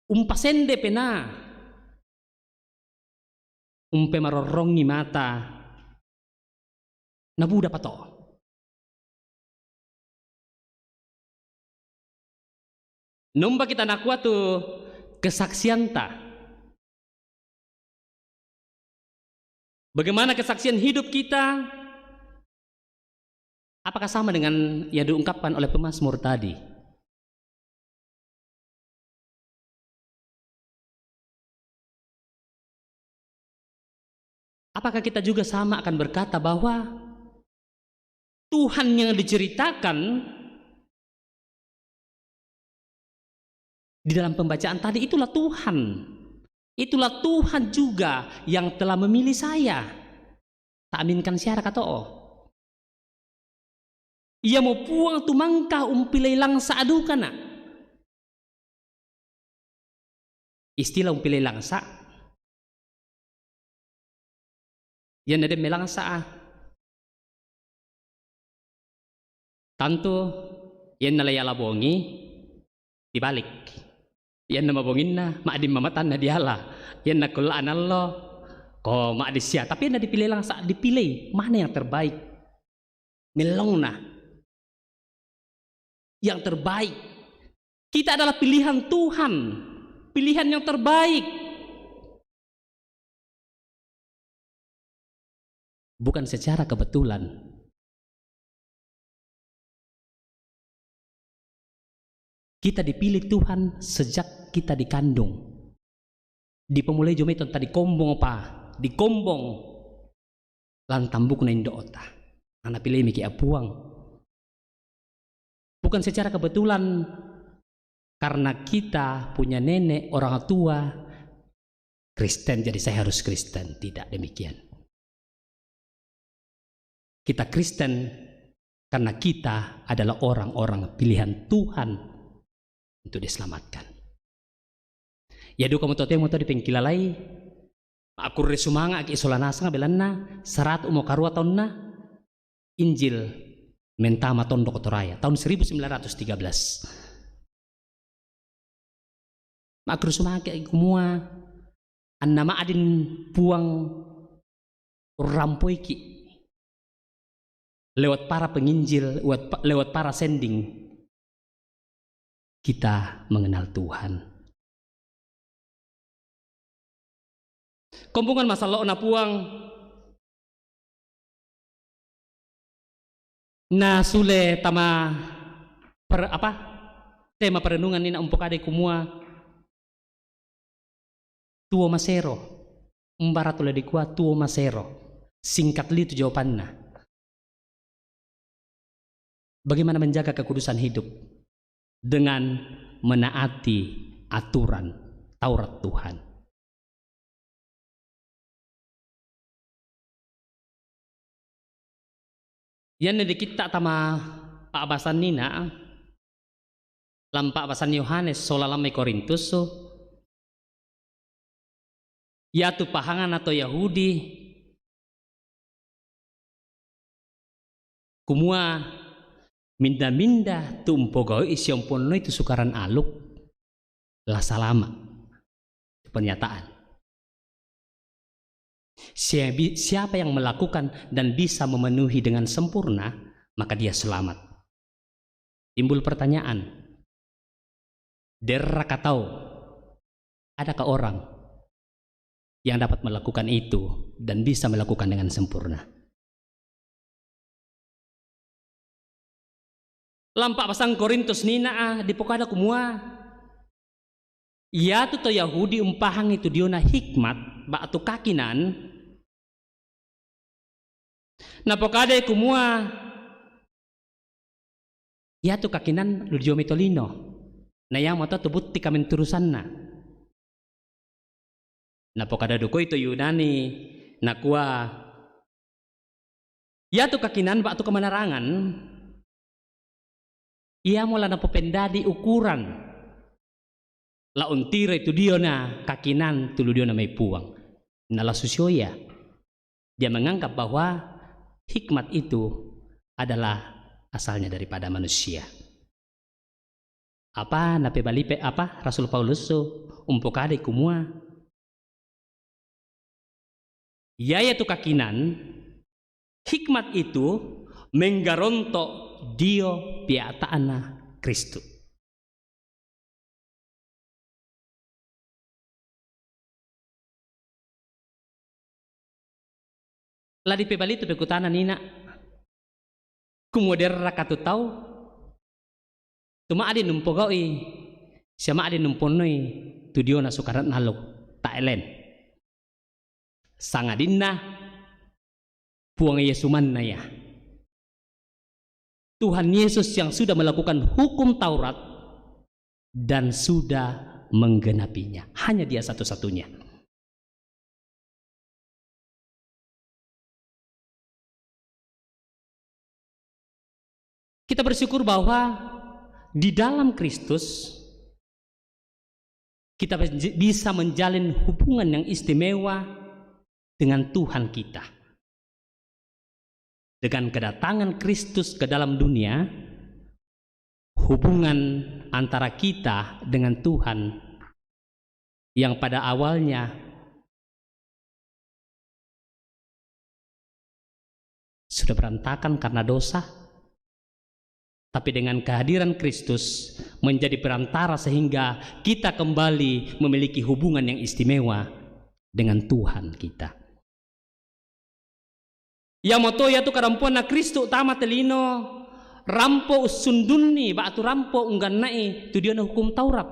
umpasende pena, umpemarorrongi mata, nabuda pato. Nomba kita nakua tu kesaksianta. Bagaimana kesaksian hidup kita? Apakah sama dengan yang diungkapkan oleh pemazmur tadi? Apakah kita juga sama akan berkata bahwa Tuhan yang diceritakan di dalam pembacaan tadi itulah Tuhan? Itulah Tuhan juga yang telah memilih saya. Ta'minkan siyara kato'o. Iyamo Puang tu mangka umpilei langsa' duka na. Istilah umpilei langsa', iyanna de' melangsa', ah. Tantu iyanna la iyala bongi, dibalik. Iyanna mabonginna, ma'din mamatanna diala. Iyanna kulla' anallo, ko ma'din sia. Tapi iyanna dipilei langsa', dipilei mana yang terbaik. Mellongna. Yang terbaik. Kita adalah pilihan Tuhan. Pilihan yang terbaik. Bukan secara kebetulan. Kita dipilih Tuhan sejak kita dikandung. Dipamulai jomai tau tadikombong apa? Dikombong. Lantambukna indo'ta. Napilei miki' Puang. Bukan secara kebetulan karena kita punya nenek, orang tua Kristen, jadi saya harus Kristen. Tidak demikian. Kita Kristen karena kita adalah orang-orang pilihan Tuhan untuk diselamatkan. Iya duka mo totemo to dipengkilalai, ma'kurre sumanga'ki' sola nasang belanna saratu' mo karua taunna Injil mentama tondok Toraya, tahun seribu sembilan ratus tiga belas. Ma'kurre sumanga'ki' kumua anna ma'din Puang rampoiki' lewat para penginjil, lewat pa-, lewat para sending, kita mengenal Tuhan. Kombongan masallo'na Puang. Na sule tama per-, apa? Tema perenungan ni na umpokadai kumua tuo masero. Umbara tu la dikua tuo masero? Singkat liu tu jawabanna. Bagaimana menjaga kekudusan hidup? Dengan menaati aturan Taurat Tuhan. Iyanna dikitta' tama pa'basanna, lam pa'basan Yohanes sola lam mai Korintus, iatu pahanganna to Yahudi, kumua minda-minda tu umpogau'i sia umponnoi tu sukaran aluk, la salama'. Itu pernyataan. Siabi-, siapa yang melakukan dan bisa memenuhi dengan sempurna, maka dia selamat. Timbul pertanyaan, de' raka tau, adakah orang yang dapat melakukan itu dan bisa melakukan dengan sempurna? Lam pa'basan Korintus nina, ah, dipokada kumua, iatu to Yahudi umpahangi tu diona hikmat ba'tu kakinan, napokadai kumua, iatu kakinan lu dio mai tolino, na iamoto tu butti kamenturusanna. Napokada dukoi to Yunani, nakua, iatu kakinan ba'tu kamanarangan, iamo la napopendadi ukuran la untiroi tu diona kakinan tu lu diona mai Puang. Na la susio ia. Dia menganggap bahwa hikmat itu adalah asalnya daripada manusia. Apa napebalipe apa Rasul Paulus tu umpokadai kumua, iaiya tu kakinan, hikmat itu menggaronto dio peata'na Kristus. La dipebali tu pekutana nina, kumua de' raka tu tau tu ma'din umpogau'i sia ma'din umponnoi tu diona sukaran aluk, ta'elen. Sangadinna Puang Yesus manna ya. Tuhan Yesus yang sudah melakukan hukum Taurat dan sudah menggenapinya. Hanya Dia satu-satunya. Kita bersyukur bahwa di dalam Kristus kita bisa menjalin hubungan yang istimewa dengan Tuhan kita. Dengan kedatangan Kristus ke dalam dunia, hubungan antara kita dengan Tuhan yang pada awalnya sudah berantakan karena dosa, tapi dengan kehadiran Kristus menjadi perantara sehingga kita kembali memiliki hubungan yang istimewa dengan Tuhan kita. Iamoto iatu karampoanna Kristus tama te lino, rampo ussundunni ba'tu rampo ungganna'i tu diona hukum Taurat.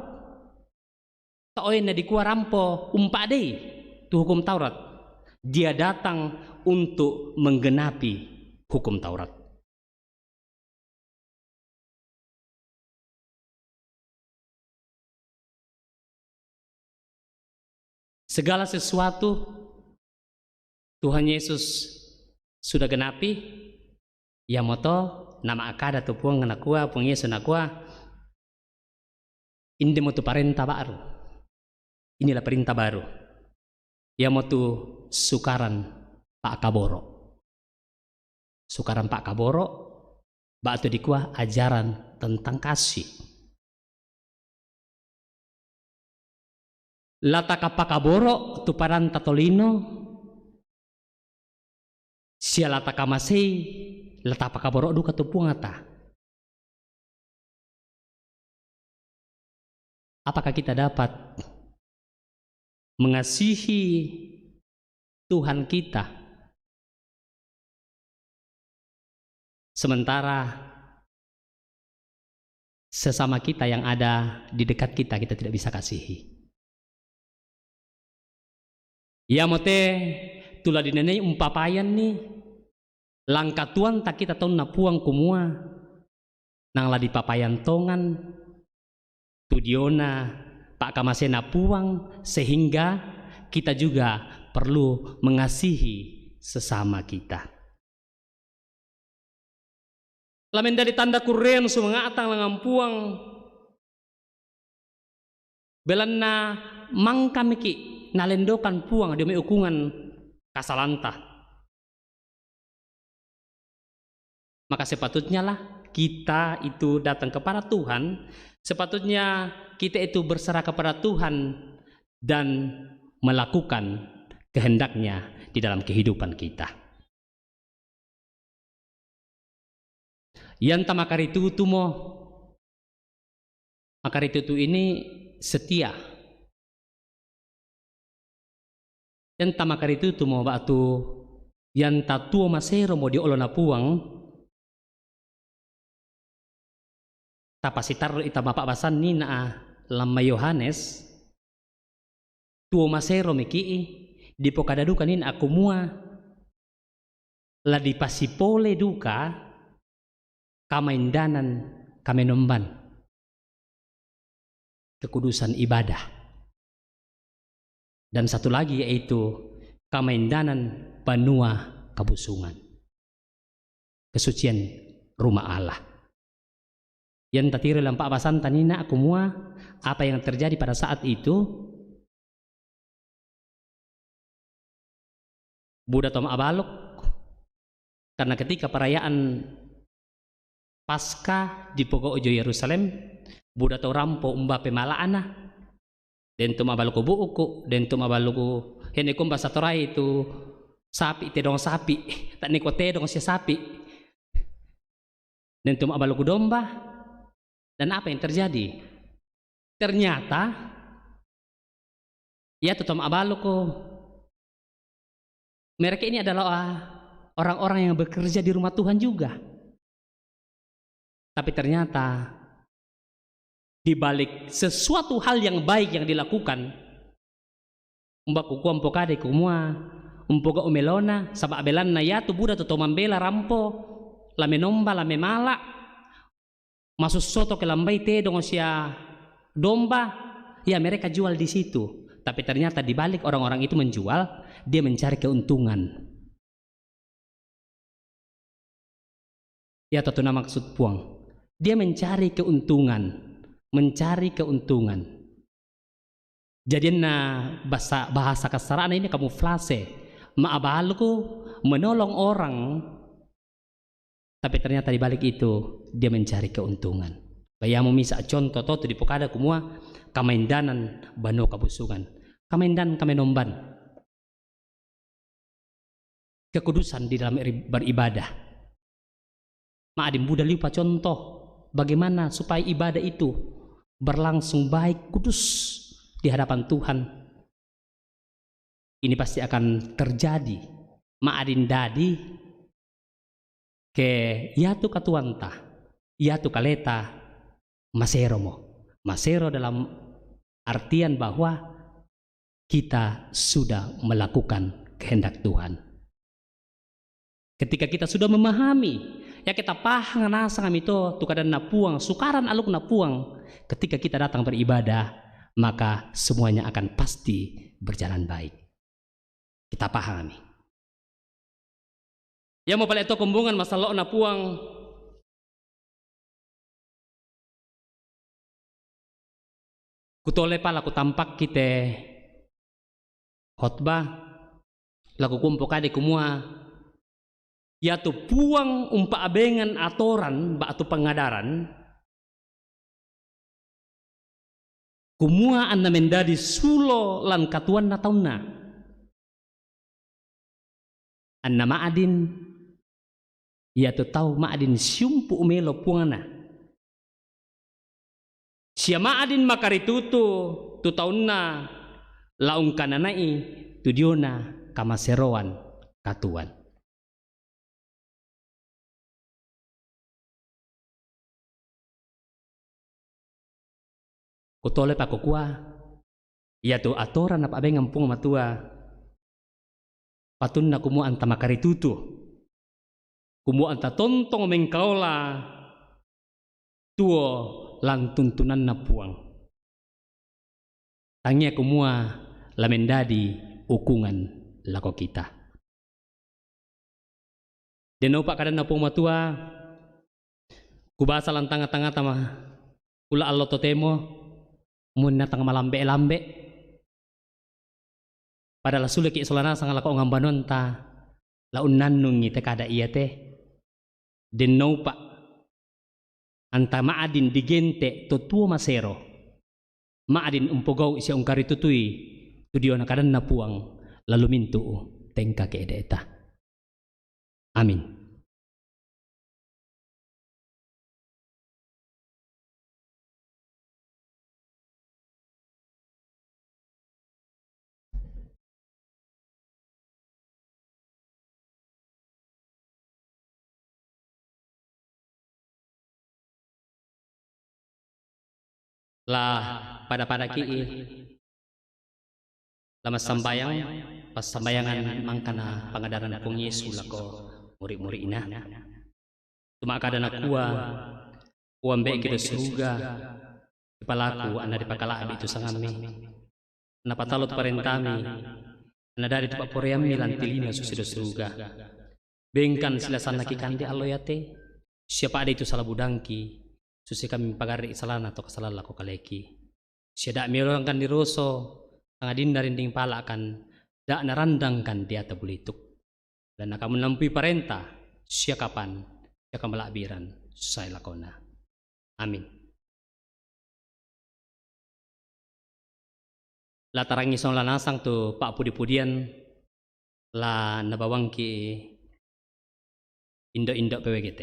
Taue nadikua rampo umpa'dei tu hukum Taurat. Dia datang untuk menggenapi hukum Taurat. Segala sesuatu Tuhan Yesus sudah genapi, iamoto nama'kada tu Puang nakua, Puang Yesus nakua, "Indemo tu parenta baru. Inilah perintah baru." Iamotu sukaran pa'kaboro'. Sukaran pa'kaboro', ba'tu dikua ajaran tentang kasih. La takappakaboro' tu paranta tolino, sia la takamasei, la tapakaboro' duka tu Puangta. Apakah kita dapat mengasihi Tuhan kita, sementara sesama kita yang ada di dekat kita, kita tidak bisa kasihi? Iamote tu la dinenei umpapayanni, langkatuanta kita taunna Puang, kumua nang la dipapayan tongan tu diona pa'kamasena Puang, sehingga kita juga perlu mengasihi sesama kita. La menjadi tanda kurreang sumanga'tang langngan Puang, belanna mangkamiki' nalendokan Puang dio mai ukungan kasalanta. Maka sepatutnya lah kita itu datang kepada Tuhan, sepatutnya kita itu berserah kepada Tuhan dan melakukan kehendaknya di dalam kehidupan kita. Ianta makaritutumo, makaritutu ini setia. Ianta makaritutumo ba'tu ianta tuo maseromo dio olona Puang, tapasitarru'i tama pa'basanni na lamma Yohanes, tuo maseromiki'i, dipokada duka ni na kumua, la dipasipole duka kamaindanan kamenomban, kekudusan ibadah. Dan satu lagi, yaitu kamaindanan banua kabusungan, kesucian rumah Allah. Ianta tiro lampa' basanta nina kumua apa yang terjadi pada saat itu, buda to ma'baluk, karena ketika perayaan Paskah dipogau' jo Yerusalem, buda to rampo umba pemala'na, den to ma'baluku bu'ku, den to ma'baluku, hene kumba satorai tu sapi, tedong sapi, ta'niko tedong sia sapi, den to ma'baluku domba. Dan apa yang terjadi? Ternyata iatu to ma'baluku, mereka ini adalah orang-orang yang bekerja di rumah Tuhan juga. Tapi ternyata di balik sesuatu hal yang baik yang dilakukan, umba kukua mpokade kumua, Umpogau' melona, saba' belanna iatu buda totoma' mambela rampo, la menomba, la memala', masussoto ke lambai tedong sia domba, ya mereka jual di situ. Tapi ternyata di balik orang-orang itu menjual, dia mencari keuntungan. Ya, tau tona maksud Puang. Dia mencari keuntungan, mencari keuntungan. Jadianna bahasa, bahasa kasarana ini kamuflase. Ma'abalku menolong orang, tapi ternyata di balik itu dia mencari keuntungan. Bayamu misa' conto to tu dipokada kumua kamaindanan banua kabusungan. Kamaindanan kamenomban. Kekudusan di dalam ri-, beribadah. Ma'din buda liu pacontoh bagaimana supaya ibadah itu berlangsung baik, kudus di hadapan Tuhan. Ini pasti akan terjadi. Ma'din dadi ke iatu katuoanta, iatu kaleta maseromo. Masero dalam artian bahwa kita sudah melakukan kehendak Tuhan. Ketika kita sudah memahami, ya kita pahang nasang ami to tu kadanna Puang, sukaran alukna Puang. Ketika kita datang beribadah, maka semuanya akan pasti berjalan baik. Kita paham ami. Iamo pale to kombongan masallo'na Puang. Kutolepa la kutampakki te khotbah, la kukumpo kade kumua, iatu Puang umpa'bengan atoran ba'tu pangadaran, kumua anna mendadi sulo lan katuoanna taunna. Anna ma'din iatu tau ma'din siumpu' melo Puangna. Sia ma'din makaritutu tu taunna la ungkanana'i tu diona kamaseroan katuoan. Kutolepa kukua, iatu atoran napa'bengan Puang Matua, patunna kumua anta makaritutu, kumua anta tontong mengkaola tuo lan tuntunanna Puang. Tangia kumua la mendadi ukungan lako kita. Denno upa' kadanna Puang Matua, kubasa lan tangnga-tangngata ma-, kula allo totemo, munna tang malambe-lambe. Pada la suleki' sola nasang lako ngambanuanta, la unnannungi te kada iate. Denno upa' anta ma'din digente' to tuo masero, ma'din umpogau'i sia ungkaritutui tu diona kadanna Puang, lalu mintu'u tengka ke'de'ta. Amin. La pada-padaki' la massambayang, passambayangan mangkana pangadaran Puang Yesu lako muri'-muri'na. Tu ma'kada nakua, Puang, ambe'ki tu suruga, dipalaku anna dipakala'bi' tu sangammi. Napatalo tu parentami, anna dadi tu pa'poraiammi lan tilina susi tu suruga. Bengkan silasanna kikande allo iate, sia pa'dei tu sala budangki, susi kami mpagarri' salana to kasalan lako kaleki. Sia da' miolangkan diroso, sangadinna rinding pala'kan, da' narandangkan deata bulituk. Belanna kamu nampui parenta, sia kapan, sia kamala'biran, sae lakona. Amin. La tarangi sola nasang tu pa'pudi-pudian la nabawangki' indo'-indo' P W G T.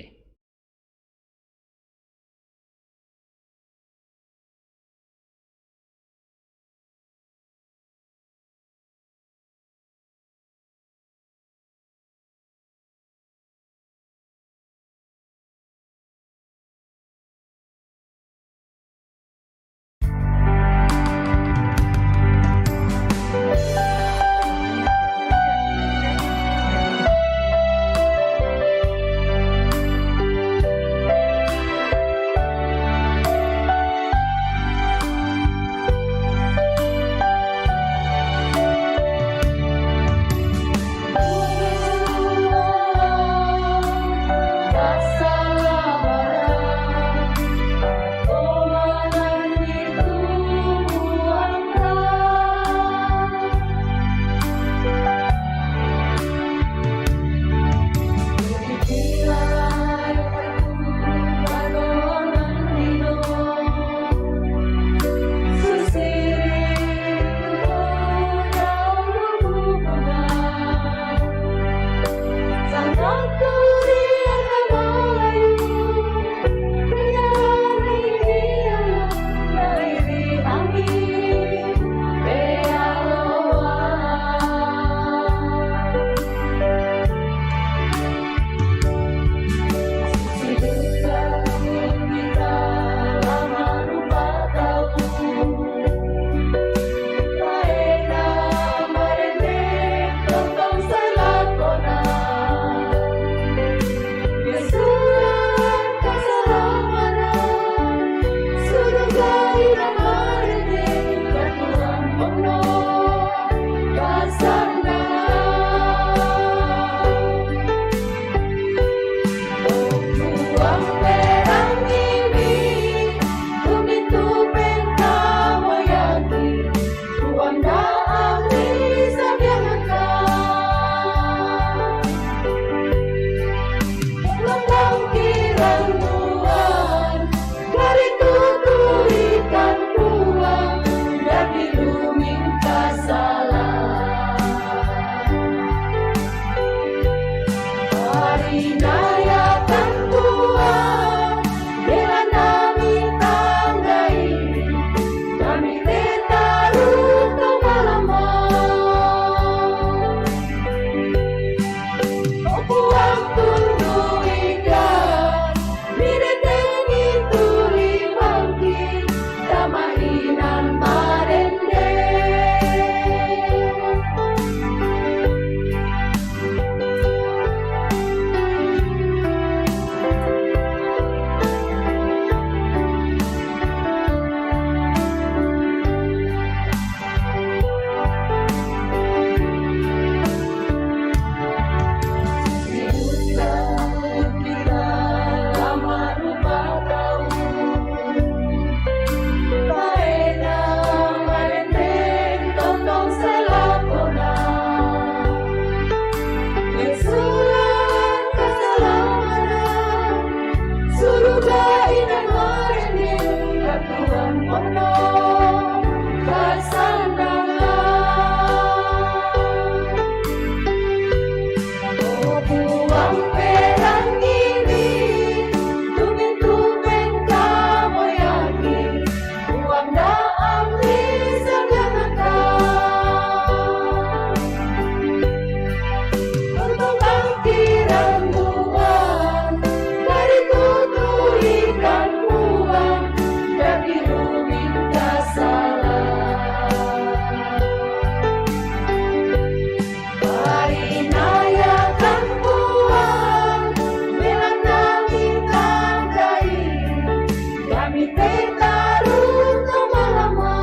Mite taru to malama.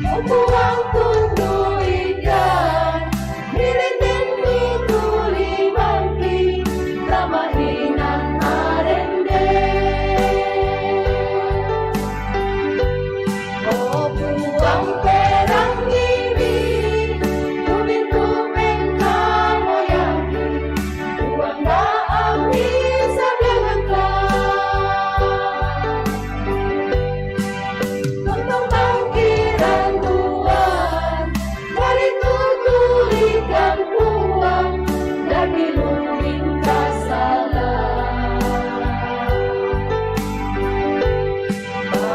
O Puang, tundui jan, mirinding ni tuli bangki, tama inan marende. O Puang, perangi mi, tumintu pengkamoyangki, Puang, baang mi sabianganka. Tontong bangkiran Tuhan, baritu tulikan Puang, dadi luling kasala.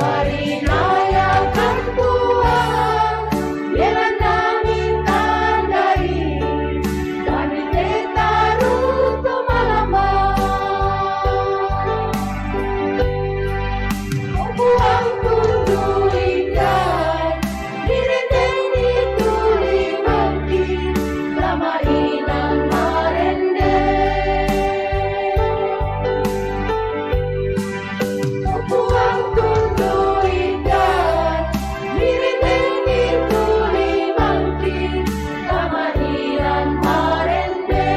Parinayakan Puang, bianan nami tandai, kami te taru to malama. O Puang, tundui jan, mirinding ni tuli bangki, tama inan marende. O Puang, tundui jan, mirinding ni tuli bangki, tama inan marende.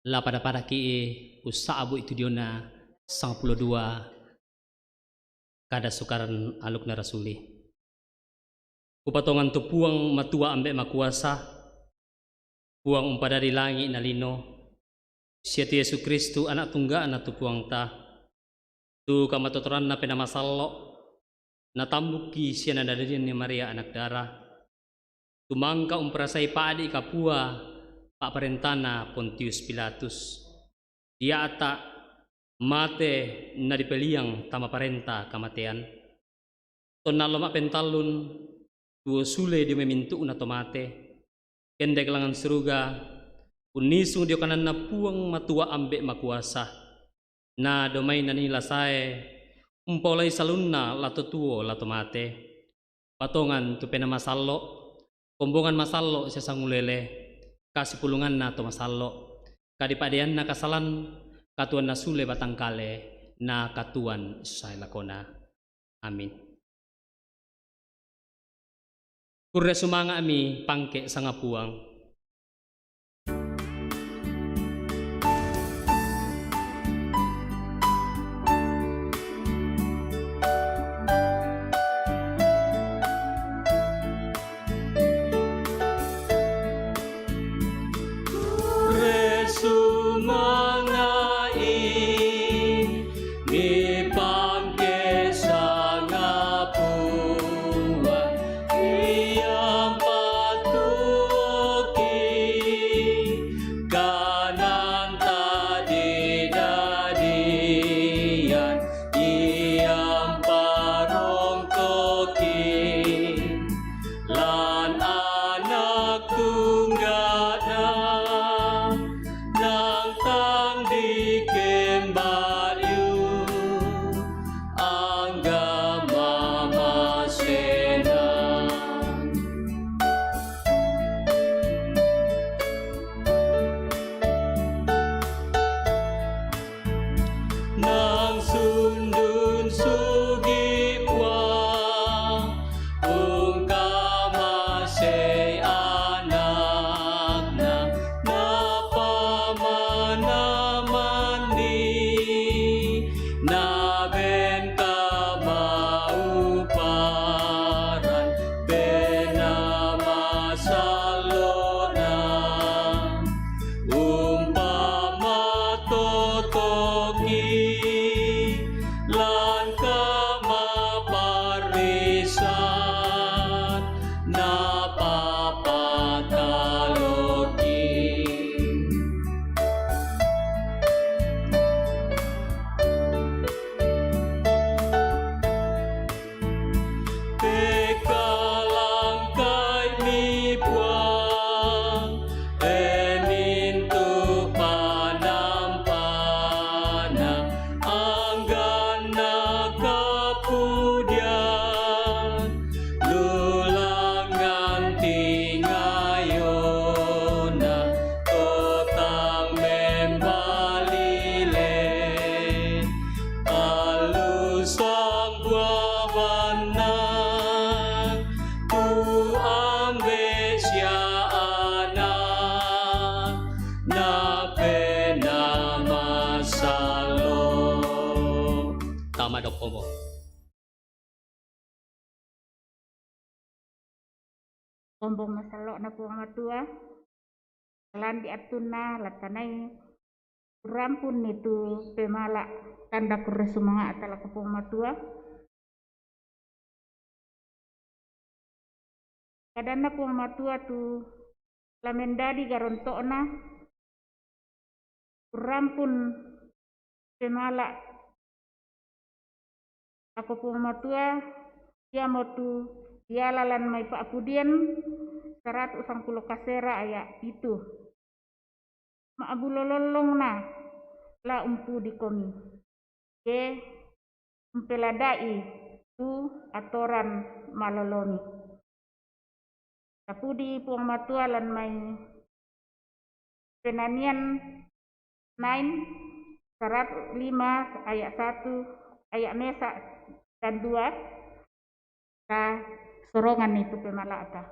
La pada-pada ki i, usa'bu i tu diona sangpulo dua, kada sukaran alukna rasuli. Kupatongan tu Puang matua ambe' makuasa, Puang umpadadi langi' na lino, sia tu Yesu Kristus, Ana' tungga'na tu Puangta, tu kamatotoranna Penaa Masallo', natambukki sia nadadian ni Maria anak dara, tu mangka umparasai pa'di' kapua pa'parentana Pontius Pilatus, dia'ta' mate nadipeliang tama parenta kamatean. Tonna allo ma'pentallun, tuo sule dio mai mintu'na to mate, kendek langan suruga, unnisung dio kananNa Puang Matua Ambe' Makuasa, na dio mai nanila sae umpaolai salunna la to tuo la to mate. Patongan tu Penaa Masallo', kombongan masallo' sia sangulele, kasipulunganna to masallo', kadipa'deianna kasalan, katuoanna sule batang kale, na katuoan sae lakona. Amin. Kurre sumanga'mi pangke' sangapuang. Kurre sumanga'i mi pangke' sangapuang, ia patuo Udian lulangan tingayona totang membalile alusang buabanna tu ambe sia ana na pena masalo. Tama dokobo. Kombong masallo'na Puang Matua, landi attunna latanai rampunni tu pemala tanda kurre sumanga'ta lako Puang Matua. Kadanna Puang Matua tu la mendadi garonto'na, rampun pemala lako Puang Matua, iamotu diala lan mai Pa'pudian saratu sangpulo kasera aya' pitu. Ma'bulo lollongna la umpudikomi, ke umpelada'i tu atoran malolomi. Tapudi Puang Matua lan mai Penanian nine, saratu lima aya' satu, aya' mesa dan dua, ta soronganni tu pemala'ta.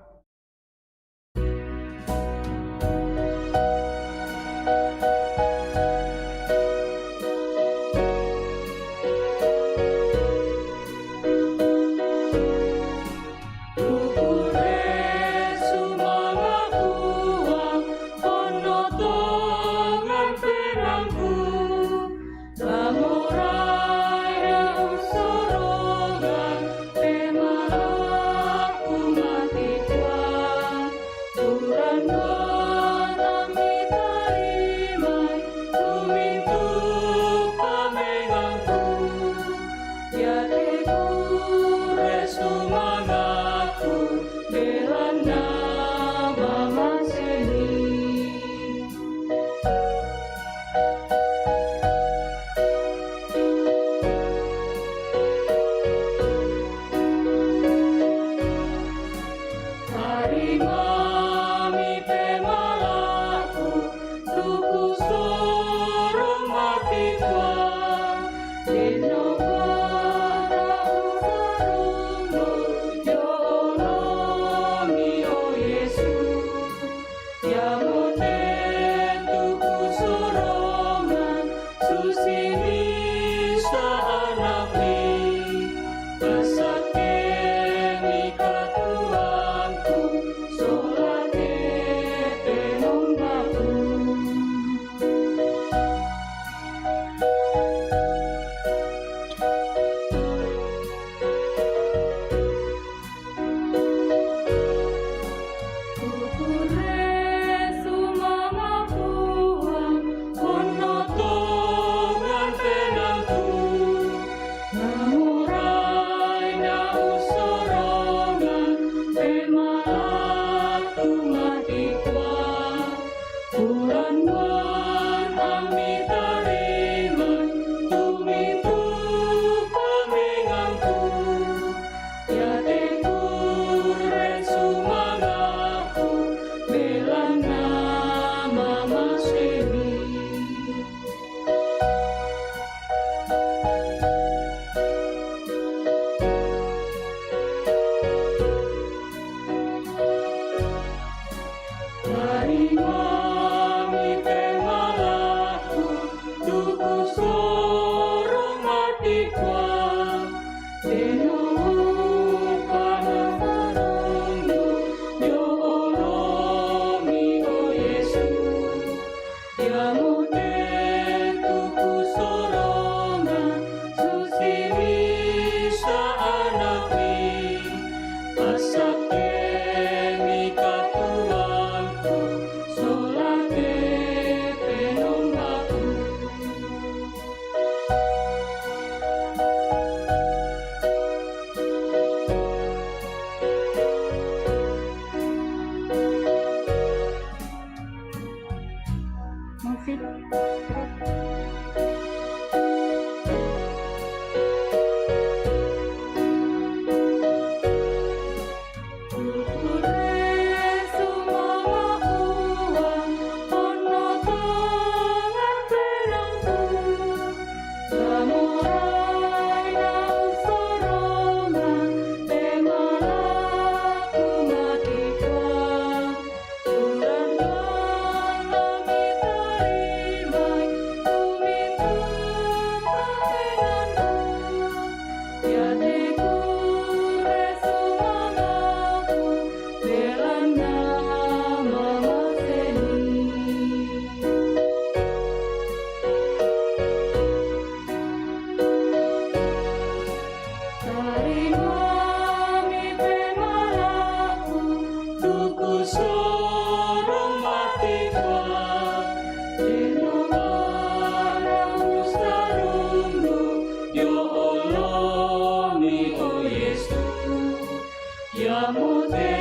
Amu te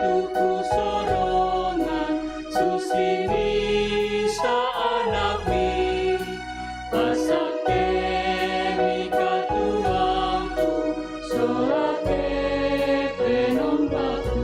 tuku sorongan, susi misa anakmi, pasake mi katuangku, solate penombaku.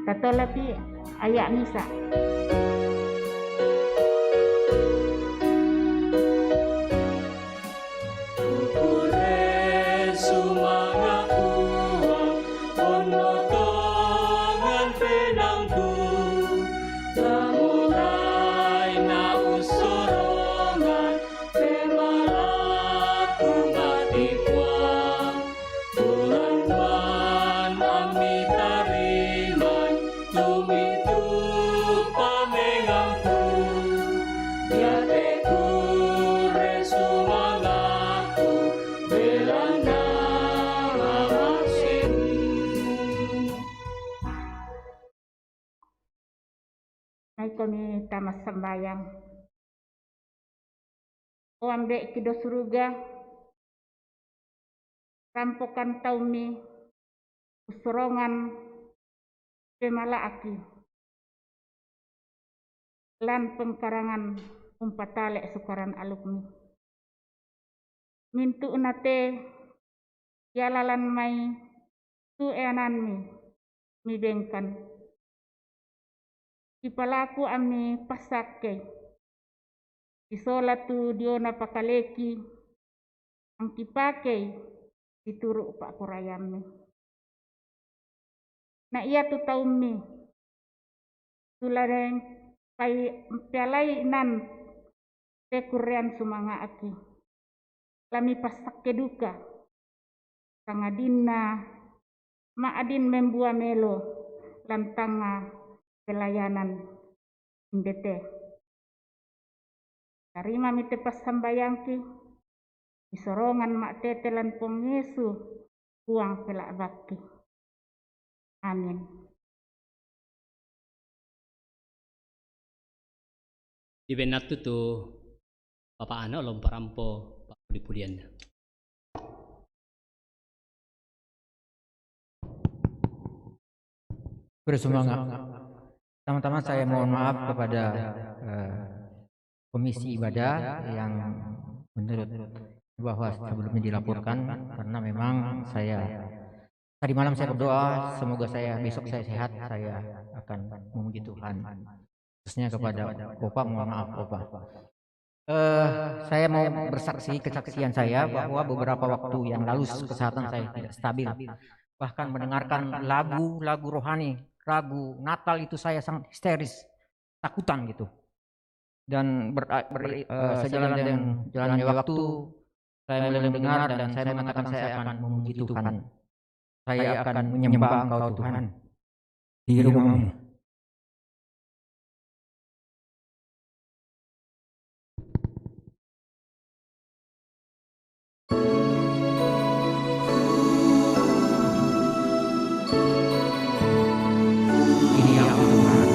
Tatolapi aya' misa. Ukure sumanga' kuang, ono tongan penangku, tamurai na usorongan, pemalaku mati kuang, kuang man ami tarimai, tumitu pamengangku, diateku resumalaku, belana mamasemi. Mai kami tama sambayang. O Ambe'ki do suruga, rampokan taummi, usorongan pemala'ki, lan pengkarangan umpatale' sukaran alukmi. Mintu'na te ialalan mai tu eananmi mibengkan. Kipalaku ami passakkei, sisola tu diona pakaleki, angkipakei situru' pa'poraiammi. Na iatu taummi, tu la den pai-, pealainan te kurrean sumanga'ki, la mipassakke duka, sangadinna ma'din membua melo lan tangnga pelayanan inde te. Tarimami te passambayangki, isorongan ma' tete lan Puang Yesu, Puang pela'bakki. Amin. Ibennattu tu Bapa' Ana' olong parampo pa'puli-pulianna. Bersemangat. Pertama-tama saya mohon maaf kepada, eh, Komisi Ibadah yang menurut bahwa sebelumnya dilaporkan, karena memang saya tadi malam saya berdoa, semoga saya, besok saya sehat, saya akan memuji Tuhan. Khususnya kepada Opa, mohon maaf, Opa. Eh, saya mau bersaksi kesaksian saya bahwa beberapa waktu yang lalu kesehatan saya tidak stabil. Bahkan mendengarkan lagu-lagu rohani, lagu Natal itu saya sangat histeris, takutan gitu. Dan ber-, ber-, eh, sejalan dengan jalannya waktu, saya mulai mendengar dan saya mengatakan saya akan memuji Tuhan. Saya akan menyembah Engkau, Tuhan, di rumahmu. Ini aku, Tuhan.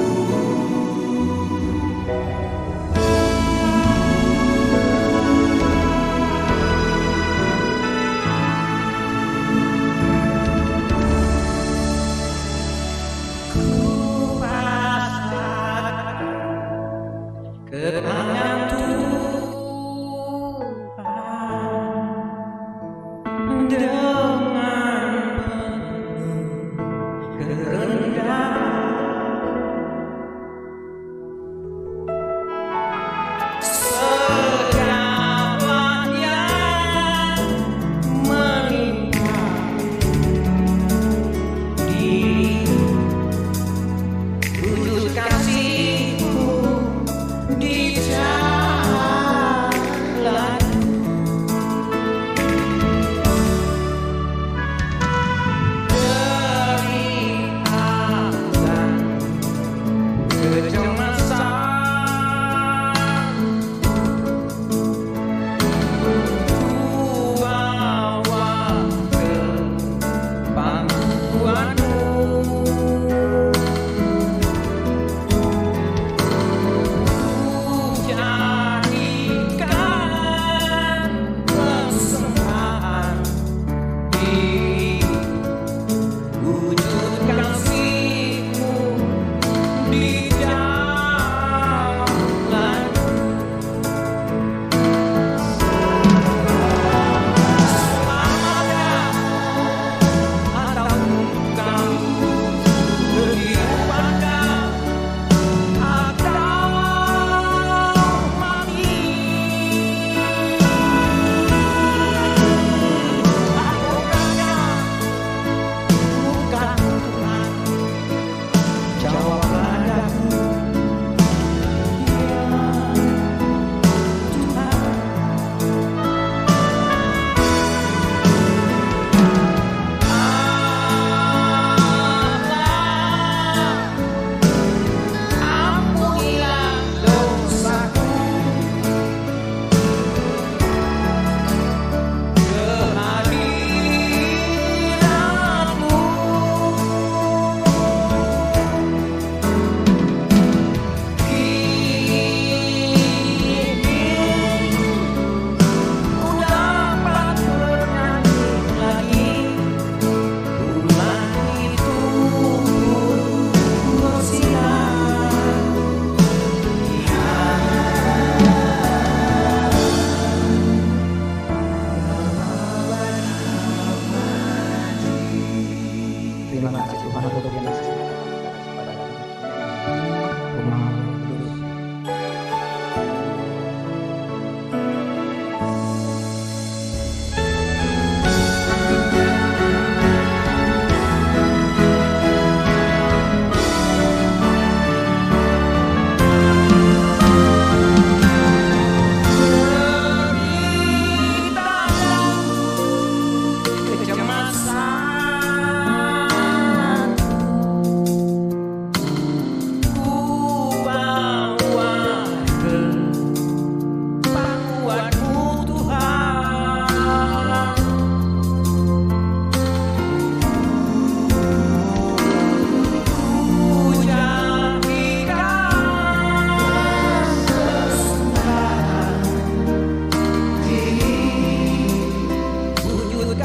Ku pasrahkan ke tangan Tuhan dengan penuh kerendahan. Segala yang menimpa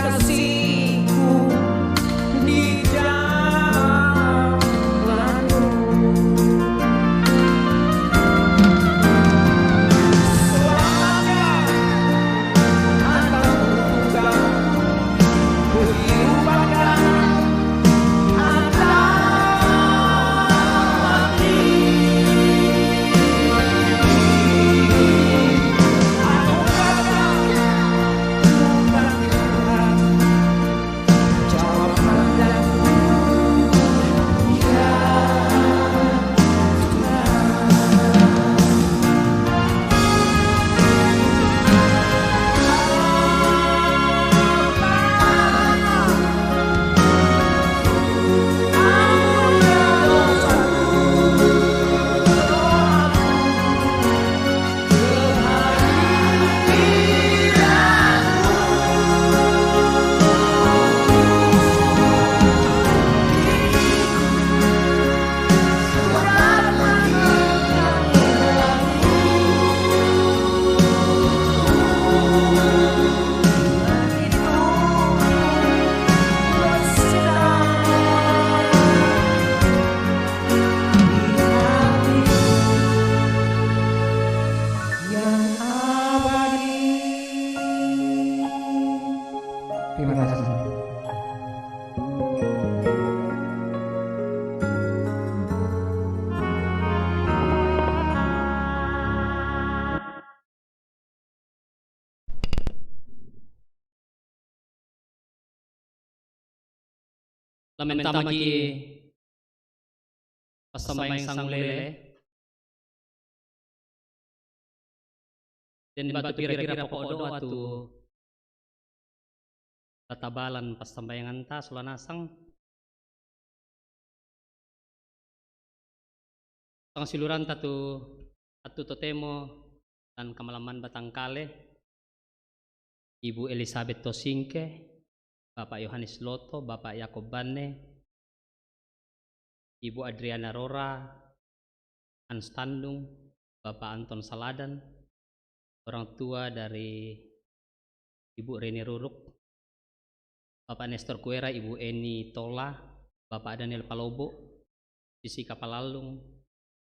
kasihku di jalanmu. Selamatkan anakku, ku limpahkan Terima kasih. Lamentama ki passambayang sangulele. Den batu pira-pira poko' doa tu tatabalan passambayanganta sola nasang. Sangsiuluranta tu attu totemo lan kamalamman batangkale, Ibu Elizabeth Tosingke, Bapak Yohanes Loto, Bapak Yakob Banne, Ibu Adriana Rora, Hans Tandung, Bapak Anton Saladan, orang tua dari Ibu Reni Ruruk, Bapak Nestor Kuera, Ibu Eni Tola, Bapak Daniel Palobo, Jessica Palallung,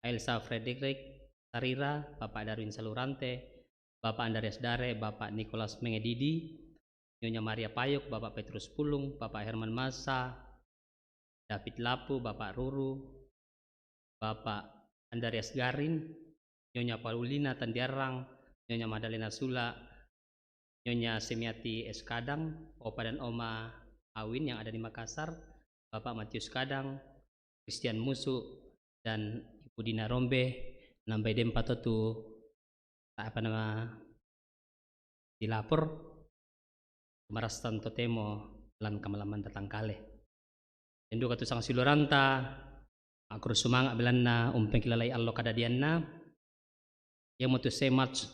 Ailsa Frederick Sarira, Bapak Darwin Salurante, Bapak Andreas Dare, Bapak Nicholas Mengedidi, Nyonya Maria Payuk, Bapak Petrus Pulung, Bapak Herman Masa, David Lapu, Bapak Ruru, Bapak Andreas Garin, Nyonya Paulina Tandiarang, Nyonya Madalena Sula, Nyonya Semiati Eskadang, Opa dan Oma Awin yang ada di Makassar, Bapak Matius Kadang, Christian Musu, dan Ibu Dina Rombe, nambai dempa to tu apa nama, dilapor, marastan totemo lan kamalamman tatangkale. Den duka tu sangsiuluranta, makkuro sumanga' belanna umpengkilalai allo kadadianna, iamotu Semaj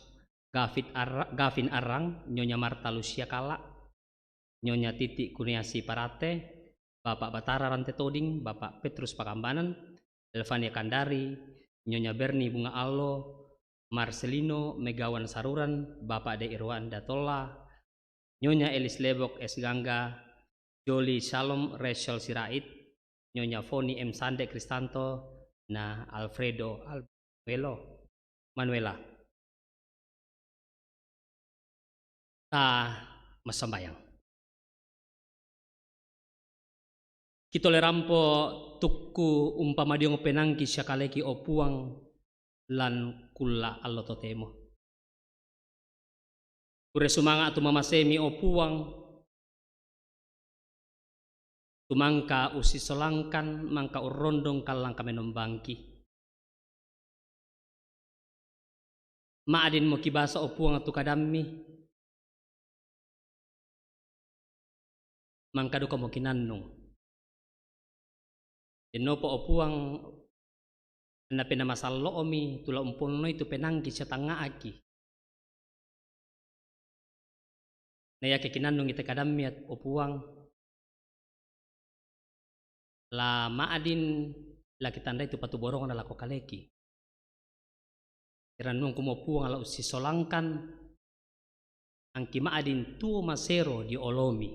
Gavit Arra-, Gavin Arrang, Nyonya Marta Lucia Kala, Nyonya Titi Kuniasi Parate, Bapak Batara Rante Toding, Bapak Petrus Pakambanan, Elvania Kandari, Nyonya Berni Bunga Allo, Marcelino Megawan Saruran, Bapak De Irwanda Tola, Nyonya Elis Lebok S Gangga, Joli Shalom Rachel Sirait, Nyonya Foni M Sande Kristanto, na Alfredo Al-, Manuela. Ta massambayang. Kitole rampo tukku umpamadiong penaangki sia kaleki, o Puang, lan kulla allo totemo. Kurre sumanga' tu mamasemi, o Puang, tu mangka ussisolangkan, mangka urrondong kallang kamenombangki. Ma'dinmo kibasa, o Puang, tu kadammi, mangka dukamo kinannung. Dennopa, o Puang, anna penamasallo'mi tu la umponnoi tu penaangki sia tangnga'ki. Na iake kinannungi te kadammi, o Puang, la ma'din la kitandai tu patuborongna lako kaleki. Kirannuangku mo, Puang, la ussisolangkan, Angki ma'din tuo masero dio olomi.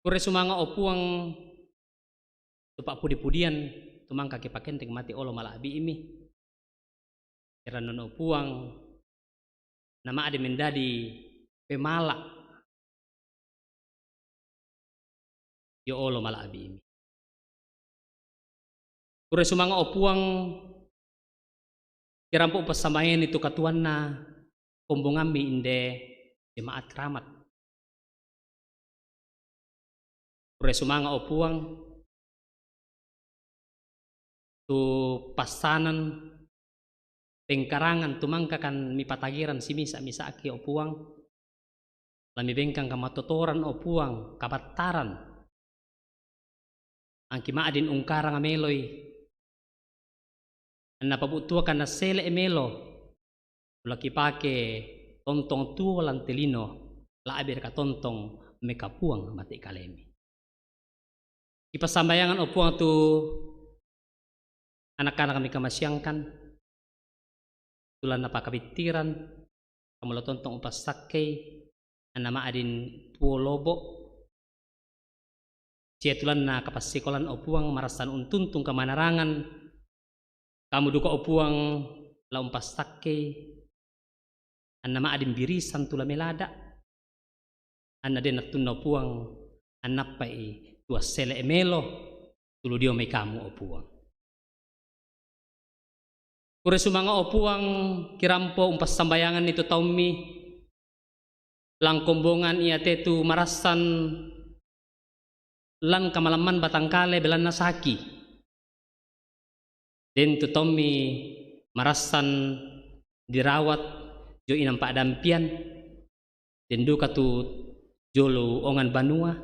Kurre sumanga' o Puang tu pa'pudi-pudian tu mangka kipakendek mate olo mala'bi'mi. Kerannona o Puang na ma'din mendadi pemala' dio olo mala'bi'mi. Kurre sumanga' o Puang, kirampo umpassambayangni tu katuoanna kombongammi inde jemaat Kramat. Kurre sumanga' o Puang, tu passanan pengkarangan tu mangka kan mipatageran simisa-misa'ki o Puang, la mibengkang kamatotoran o Puang, kabattaran. Angki ma'din ungkaranga meloi, anna pabu'tuakan nassele' melo, tu la kipake tontong tuo lan te lino, la'biraka tontong mekapuang mate kalemi. Kipassambayangan o Puang tu anak-anakmi kamasiangkan, tu lan napakabittiran, kamu la tontong umpassakkei, anna ma'din tuo lobo', sia tu lanna kapassikolan o Puang marassan untuntung kamanarangan, kamu duka o Puang la umpassakkei, anna ma'din birisan tu la melada', anna de' nattunna o Puang, annappa'i tu assele' melo, tu lu dio mai kamu o Puang. Kurre sumanga' o Puang, kirampo umpassambayanganni tu taummi, lan kombongan iate tu marassan lan kamalamman batangkale belanna saki. Den tu taummi marassan dirawat jo inang pa'dampian, den duka tu jolo ongan banua.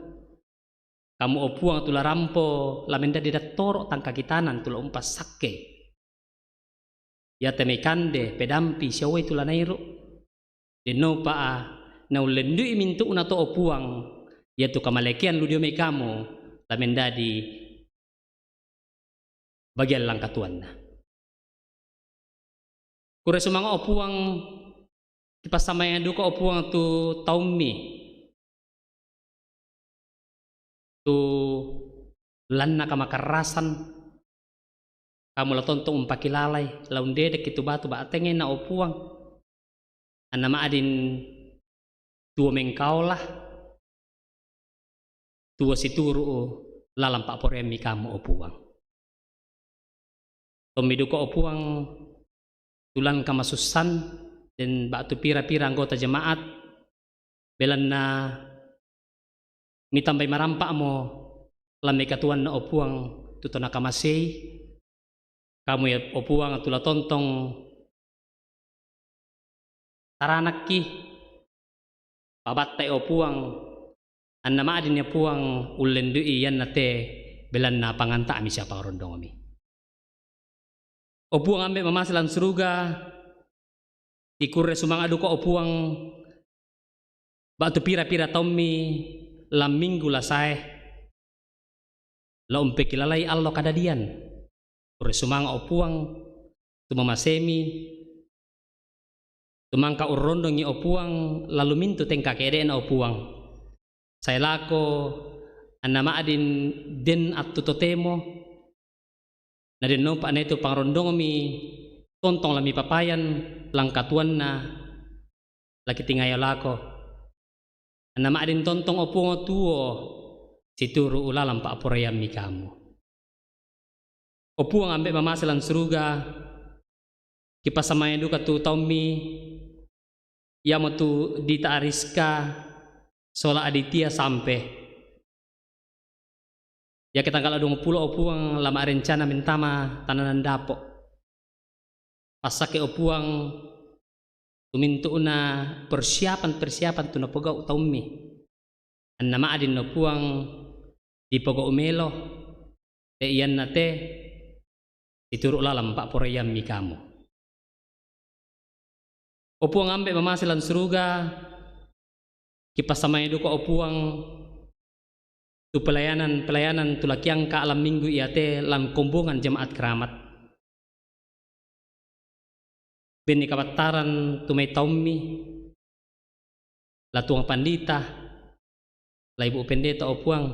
Kamu o Puang tu la rampo, la mendadi dattoro' tangka kitanan tu la umpassakkei. Iate mai kande, pedampi, sia uwai tu la nairu'. Dennopa'a naullendui mintu'na to o Puang, iatu kamalekean lu dio mai kamu, la mendadi bagian lan katuoanna. Kurre sumanga' o Puang, kipassambayang duka o Puang tu taummi, tu lanna kamakarrasan, kamu la tontong umpakilalai, la undedekki tu batu ba'tengena o Puang, anna ma'din tuo mengkaola, tuo situru'u lalan pa'poraiammi kamu o Puang. Tommi duka o Puang, tu lan kamasussan, den ba'tu pira-pira anggota jemaat, belanna mitambai marampa'mo lan mai katuoanna o Puang tu to nakamasei, kamu ia o Puang tu la tontong taranakki, pabattai o Puang, anna ma'din ia Puang ullendui iannate belanna panganta'mi sia pangarondongmi. O Puang Ambe' mamase lan suruga, kikurre sumanga' duka o Puang, ba'tu pira-pira taummi lan minggu la sae, la umpekilalai allo kadadian. Kurre sumanga' o Puang, tu mamasemi, tu mangka urrondongi o Puang, lalu mintu tengka ke'de'na o Puang. Sae lako, anna ma'din den attu totemo, na dennopa naitu pangarondongmi tontong la mipapayan lan katuoanna, la kitingayo lako. Anna ma'din tontong o Puang tuo, situru'u lalan pa'poraiammi kamu. O Puang Ambe' mamase lan suruga, kipassambayang duka tu taummi, iamotu Dita Ariska sola Aditya Sampe. Iake tanggal duangpulo o Puang la ma'rencana mentama tananan dapo'. Passakke o Puang tu mintu'na persiapan-persiapan tu napogau' taummi. Anna ma'din o Puang dipogau' melo, te iannate situru' lalan pa'poraiammi kamu. O Puang Ambe' mamase lan suruga, kipassambayang duka o Puang tu pelayanan-pelayanan tu la kiangka' lan minggu iate lan kombongan jemaat Kramat. Benni kabattaran tu mai taummi, la tuang pandita, la ibu pendeta, o Puang.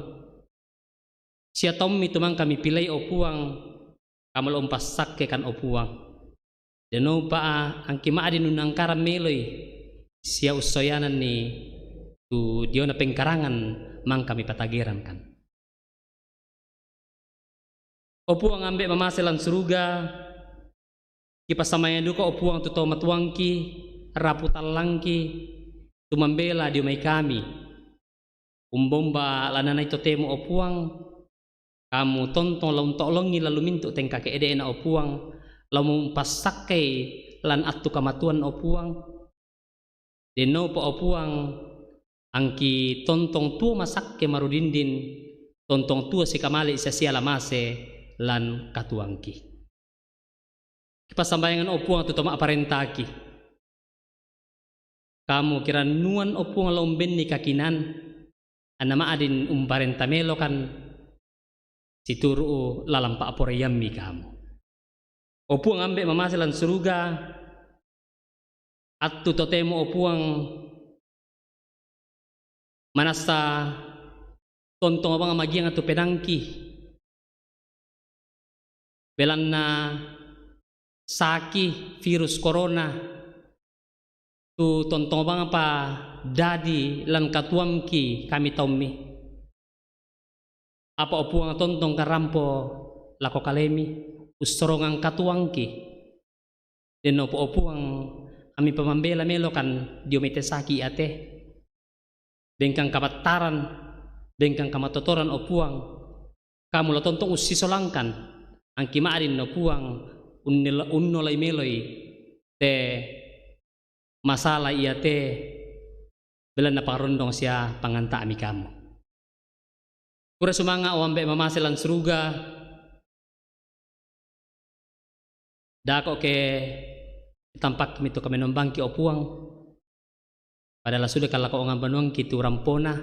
Sia taummi tu mangka mipilei, o Puang, kamu la umpassakkekan, o Puang. Denno upa angki ma'din unnangkarang meloi, sia ussoyananni tu diona pengkarangan mangka mipatagerangkan. O Puang, Ambe' mamase lan suruga, kipassambayang duka, o Puang, tu tomatuangki, rapu tallangki, tu mambela dio mai kami. Umbomba lananai totemo, o Puang, kamu tontong la unto'longi lalu mintu' tengka ke'de'na, o Puang, la mumpassakkei lan attu kamatuan, o Puang. Denno upa, o Puang, angki tontong tuo masakke marudindin, tontong tuo sikamali' sia-sia la mase lan katuangki. Kipassambayangan, o Puang, tu toma'parentaki. Kamu kirannuan, o Puang, la umbenni kakinaan, anna ma'din umparenta melokan situru' lalan pa'poraiammi kamu. O Puang, Ambe' mamase lan suruga, attu totemo, o Puang, manassa tontong bang magiang tu pedangki, belanna saki virus corona, tu tontong bang apa dadi lan katuangki kami taummi. Apa, o Puang, tontong karampo lako kalemi, ussorongang katuangki. Denno upa, o Puang, ammi pamambela melokan dio mai te saki iate. Bengkang kabattaran, bengkang kamatotoran, o Puang, kamu la tontong ussisolangkan, angki ma'din, o Puang, unnel-, unnolai meloi te masala iate, belanna pangarondong sia panganta'mi kamu. Kura sumanga', o Ambe' mamase lan suruga, dako' ke tampakmi tu kamenombanki, o Puang, padahal sudah kalako ongan banuangki tu rampona,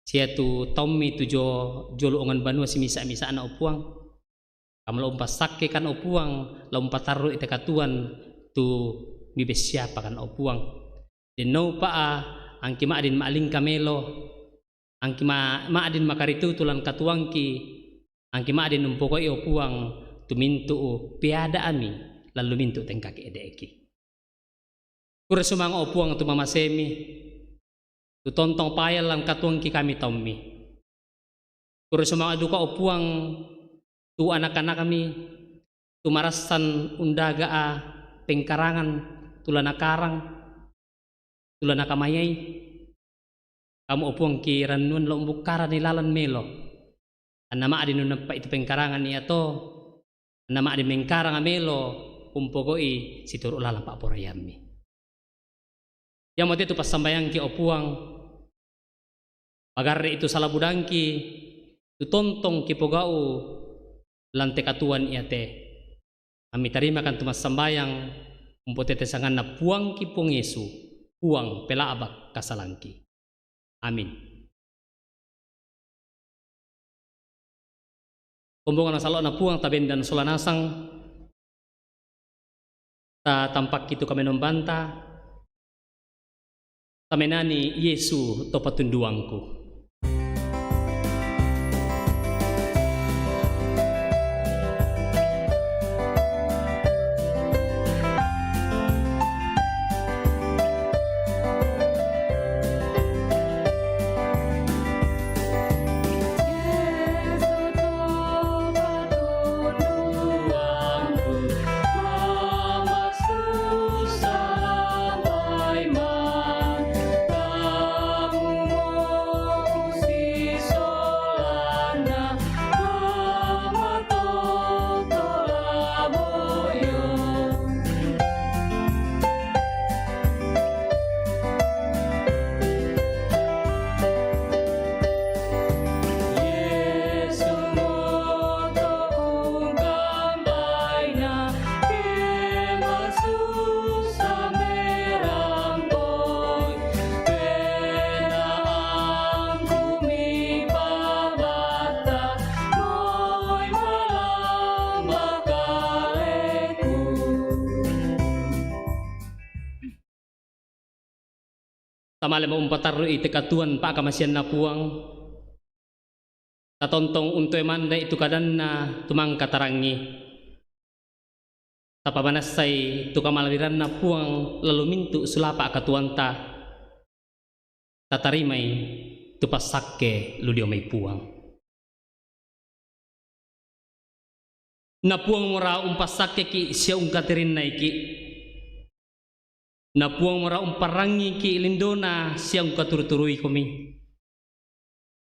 sia tu taummi tu jo-, jolo ongan banua simisa-misa'na, o Puang. Kamu la umpassakkekan, o Puang, la umpatarru'i te katuan tu mibessiapakan, o Puang. Denno upa, angki ma'din ma'lingka melo, angki ma-, ma'din makaritutu lan katuangki, angki ma'din umpogau'i, o Puang, tu mintu' peada'mi, lalu mintu' tengka ke'de'ki. Kura sumanga', o Puang, tu mamasemi, tu tontong paya lan katuangki kami taummi. Kura sumanga' duka, o Puang, tu anak-anakmi, tu marassan undaga'a pengkarangan, tu la nakarang, tu la nakamayai. Kamu, o Puang, kirannuan la umbukkarani lalan melo, anna ma'din unnappa'i tu pengkarangan iato, anna ma'din mengkaranga melo umpogau'i situru' lalan pa'poraiammi. Iamote tu passambayangki, o Puang, pagarri'i tu sala budangki, tu tontong kipogau' lan te katuan iate. Ammi tarimakan tu massambayang, umpotete sanganna Puangki Puang Yesu, Puang pela'bak kasalangki. Amin. Kombongan masallo'na Puang tabendan sola nasang, tatampakki tu kamenombanta, tamenani Yesu to patunduangku. Tamalemo umpatarru'i te katuoan pa'kamasianNa Puang. Tatontong untoe manre' tu kadanNa tumangka tarangi. Tapamanassai tu kamalabiranNa Puang lalu mintu' sulapa' katuoanta. Tatarimai tu passakke lu dio mai Puang. Na Puang mora umpassakkeki' sia ungkaterennaiki'. Na Puang mora umparrangiki' lindona sia ungkaturu-turuikomi.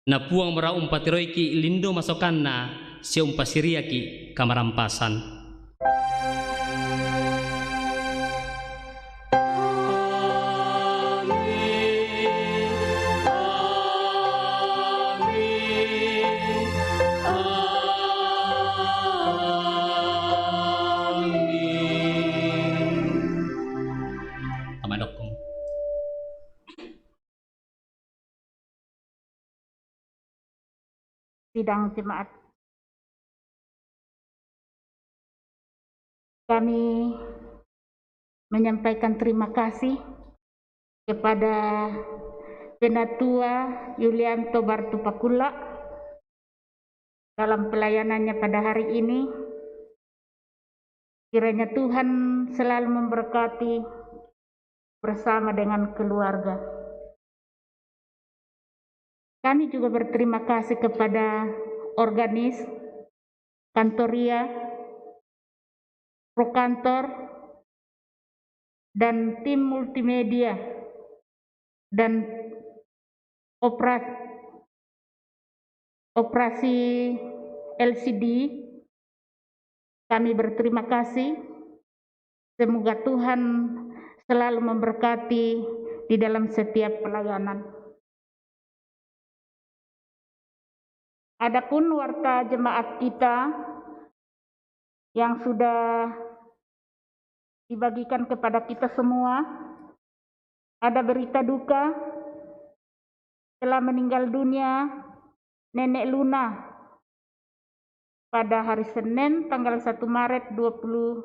Na Puang mora umpatiroiki' lindo masokanna sia umpasiriaki' kamarampasan. Amin. Amin. Amin. Tamadokkung. Sidang jemaat. Kami menyampaikan terima kasih kepada Penatua Yulianto Bartu Pakula dalam pelayanannya pada hari ini. Kiranya Tuhan selalu memberkati bersama dengan keluarga. Kami juga berterima kasih kepada organis, kantoria, prokantor, dan tim multimedia dan opera-, operasi L C D. Kami berterima kasih. Semoga Tuhan selalu memberkati di dalam setiap pelayanan. Adapun warta jemaat kita yang sudah dibagikan kepada kita semua, ada berita duka, telah meninggal dunia Nenek Luna pada hari Senin tanggal satu Maret dua puluh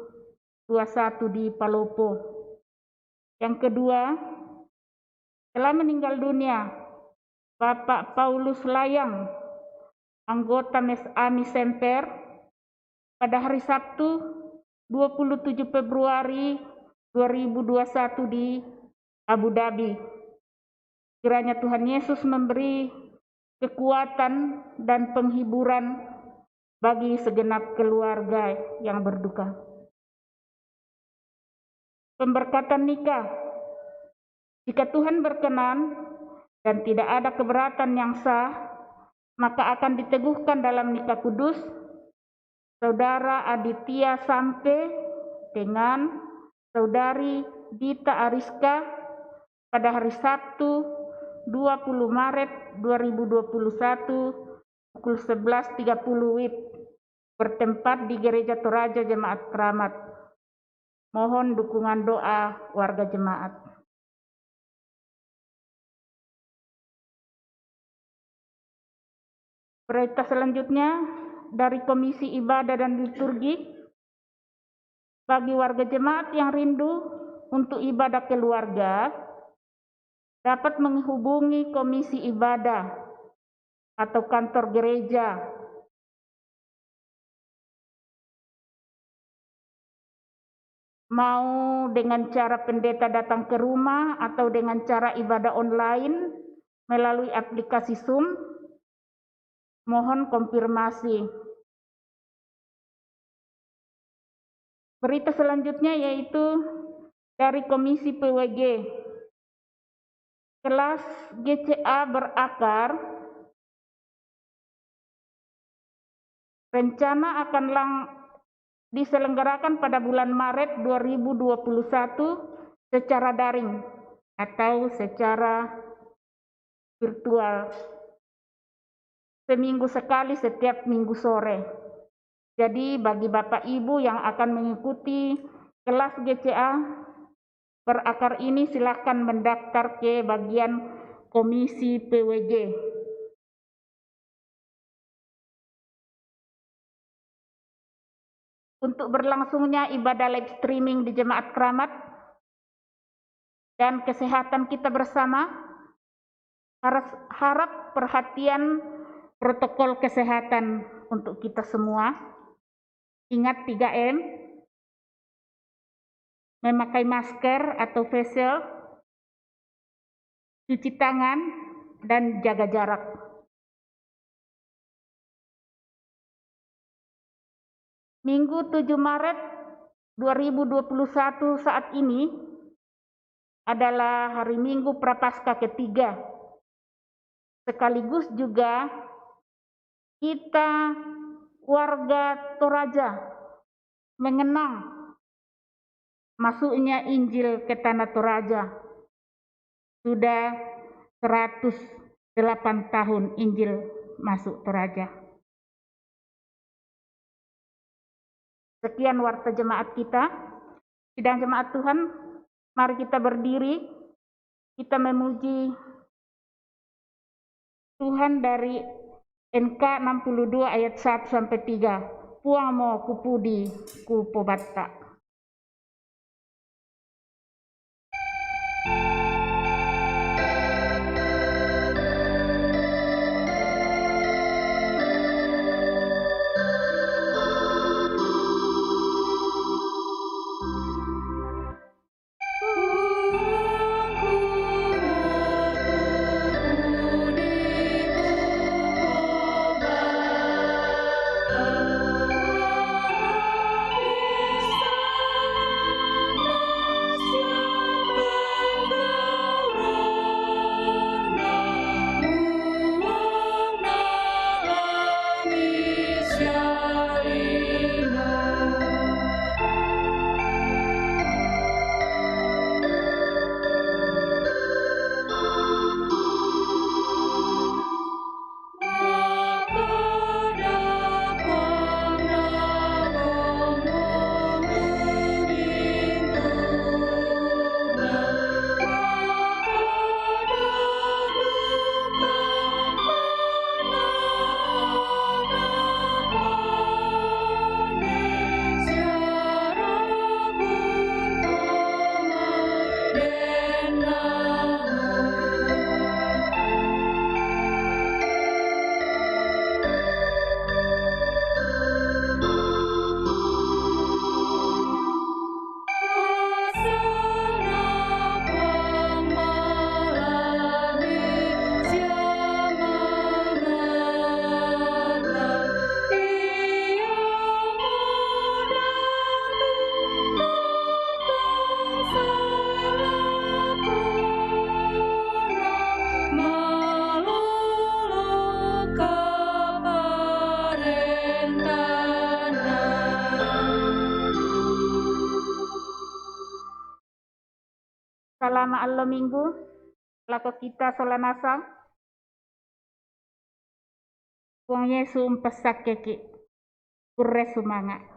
dua satu di Palopo. Yang kedua, telah meninggal dunia Bapak Paulus Layang, anggota mes ami Semper, pada hari Sabtu dua puluh tujuh Februari dua ribu dua satu di Abu Dhabi. Kiranya Tuhan Yesus memberi kekuatan dan penghiburan bagi segenap keluarga yang berduka. Pemberkatan nikah. Jika Tuhan berkenan dan tidak ada keberatan yang sah, maka akan diteguhkan dalam nikah kudus Saudara Aditya Sampe dengan Saudari Dita Ariska pada hari Sabtu, dua puluh Maret dua ribu dua puluh satu, pukul sebelas tiga puluh W I B, bertempat di Gereja Toraja Jemaat Keramat. Mohon dukungan doa warga jemaat. Prioritas selanjutnya dari Komisi Ibadah dan Liturgi, bagi warga jemaat yang rindu untuk ibadah keluarga, dapat menghubungi Komisi Ibadah atau kantor gereja. Mau dengan cara pendeta datang ke rumah atau dengan cara ibadah online melalui aplikasi Zoom, mohon konfirmasi. Berita selanjutnya yaitu dari Komisi P W G. Kelas G C A berakar rencana akan lang-, diselenggarakan pada bulan Maret dua ribu dua puluh satu secara daring atau secara virtual, seminggu sekali setiap minggu sore. Jadi, bagi Bapak Ibu yang akan mengikuti kelas G C A berakar ini, silakan mendaftar ke bagian Komisi P W G. Untuk berlangsungnya ibadah live streaming di Jemaat Keramat, dan kesehatan kita bersama. Harap, harap perhatian protokol kesehatan untuk kita semua. Ingat tiga M, memakai masker atau face shield, cuci tangan, dan jaga jarak. Minggu tujuh Maret dua ribu dua puluh satu saat ini adalah hari Minggu Prapaskah ketiga. Sekaligus juga kita warga Toraja mengenang masuknya Injil ke tanah Toraja. Sudah seratus delapan tahun Injil masuk Toraja. Sekian warta jemaat kita. Sidang jemaat Tuhan, mari kita berdiri. Kita memuji Tuhan dari N K enam puluh dua ayat satu sampai tiga. Puang mo kupudi ku pobatta. Salama allo Minggu lako kita sola nasang. Puang Yesu umpassakkeki. Kurre sumanga'.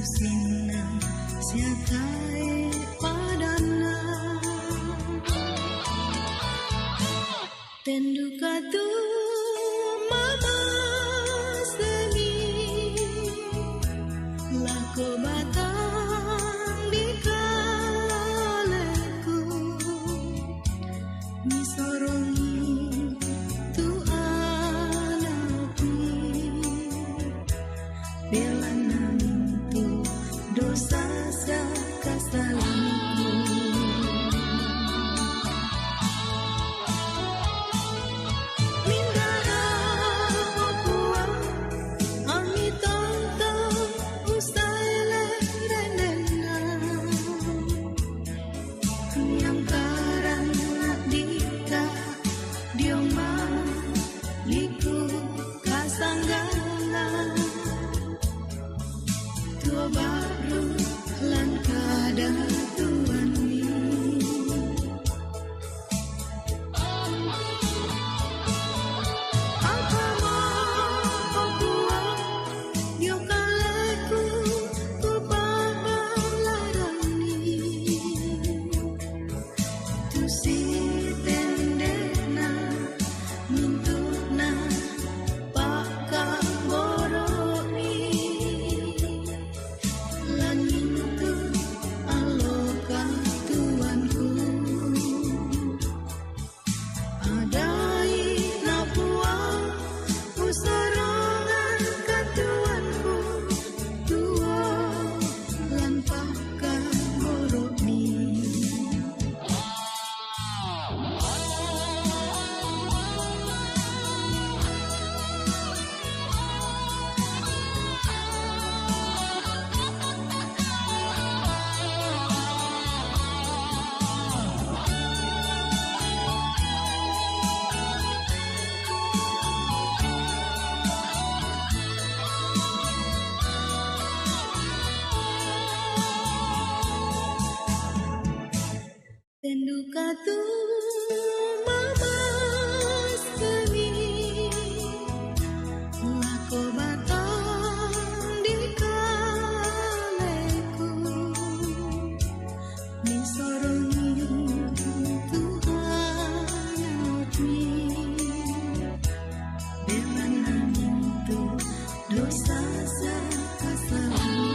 Sinna siatai padana. Tenduka tu mama semi lako batang di kaleku. Misorongi tu anakku. Bela namintu dosa sakasalingku. Mindara makua ami tonto usai le renena. Yang karang dika dioma liku kasanggala. Tua baru lan kada tuan ni. Apa mau buat yo kaleku ku papa larang ni. Tusi tendena mintuna pakang borok ni. Lan mintu aloka tuanku. Adai napuang usarangan katuanku. Tua lan pakang borok ni. Tenduka tu mamas kami lako batang di kaleku. Misorongi Tuhan api bela namintu dosa sakasalingku.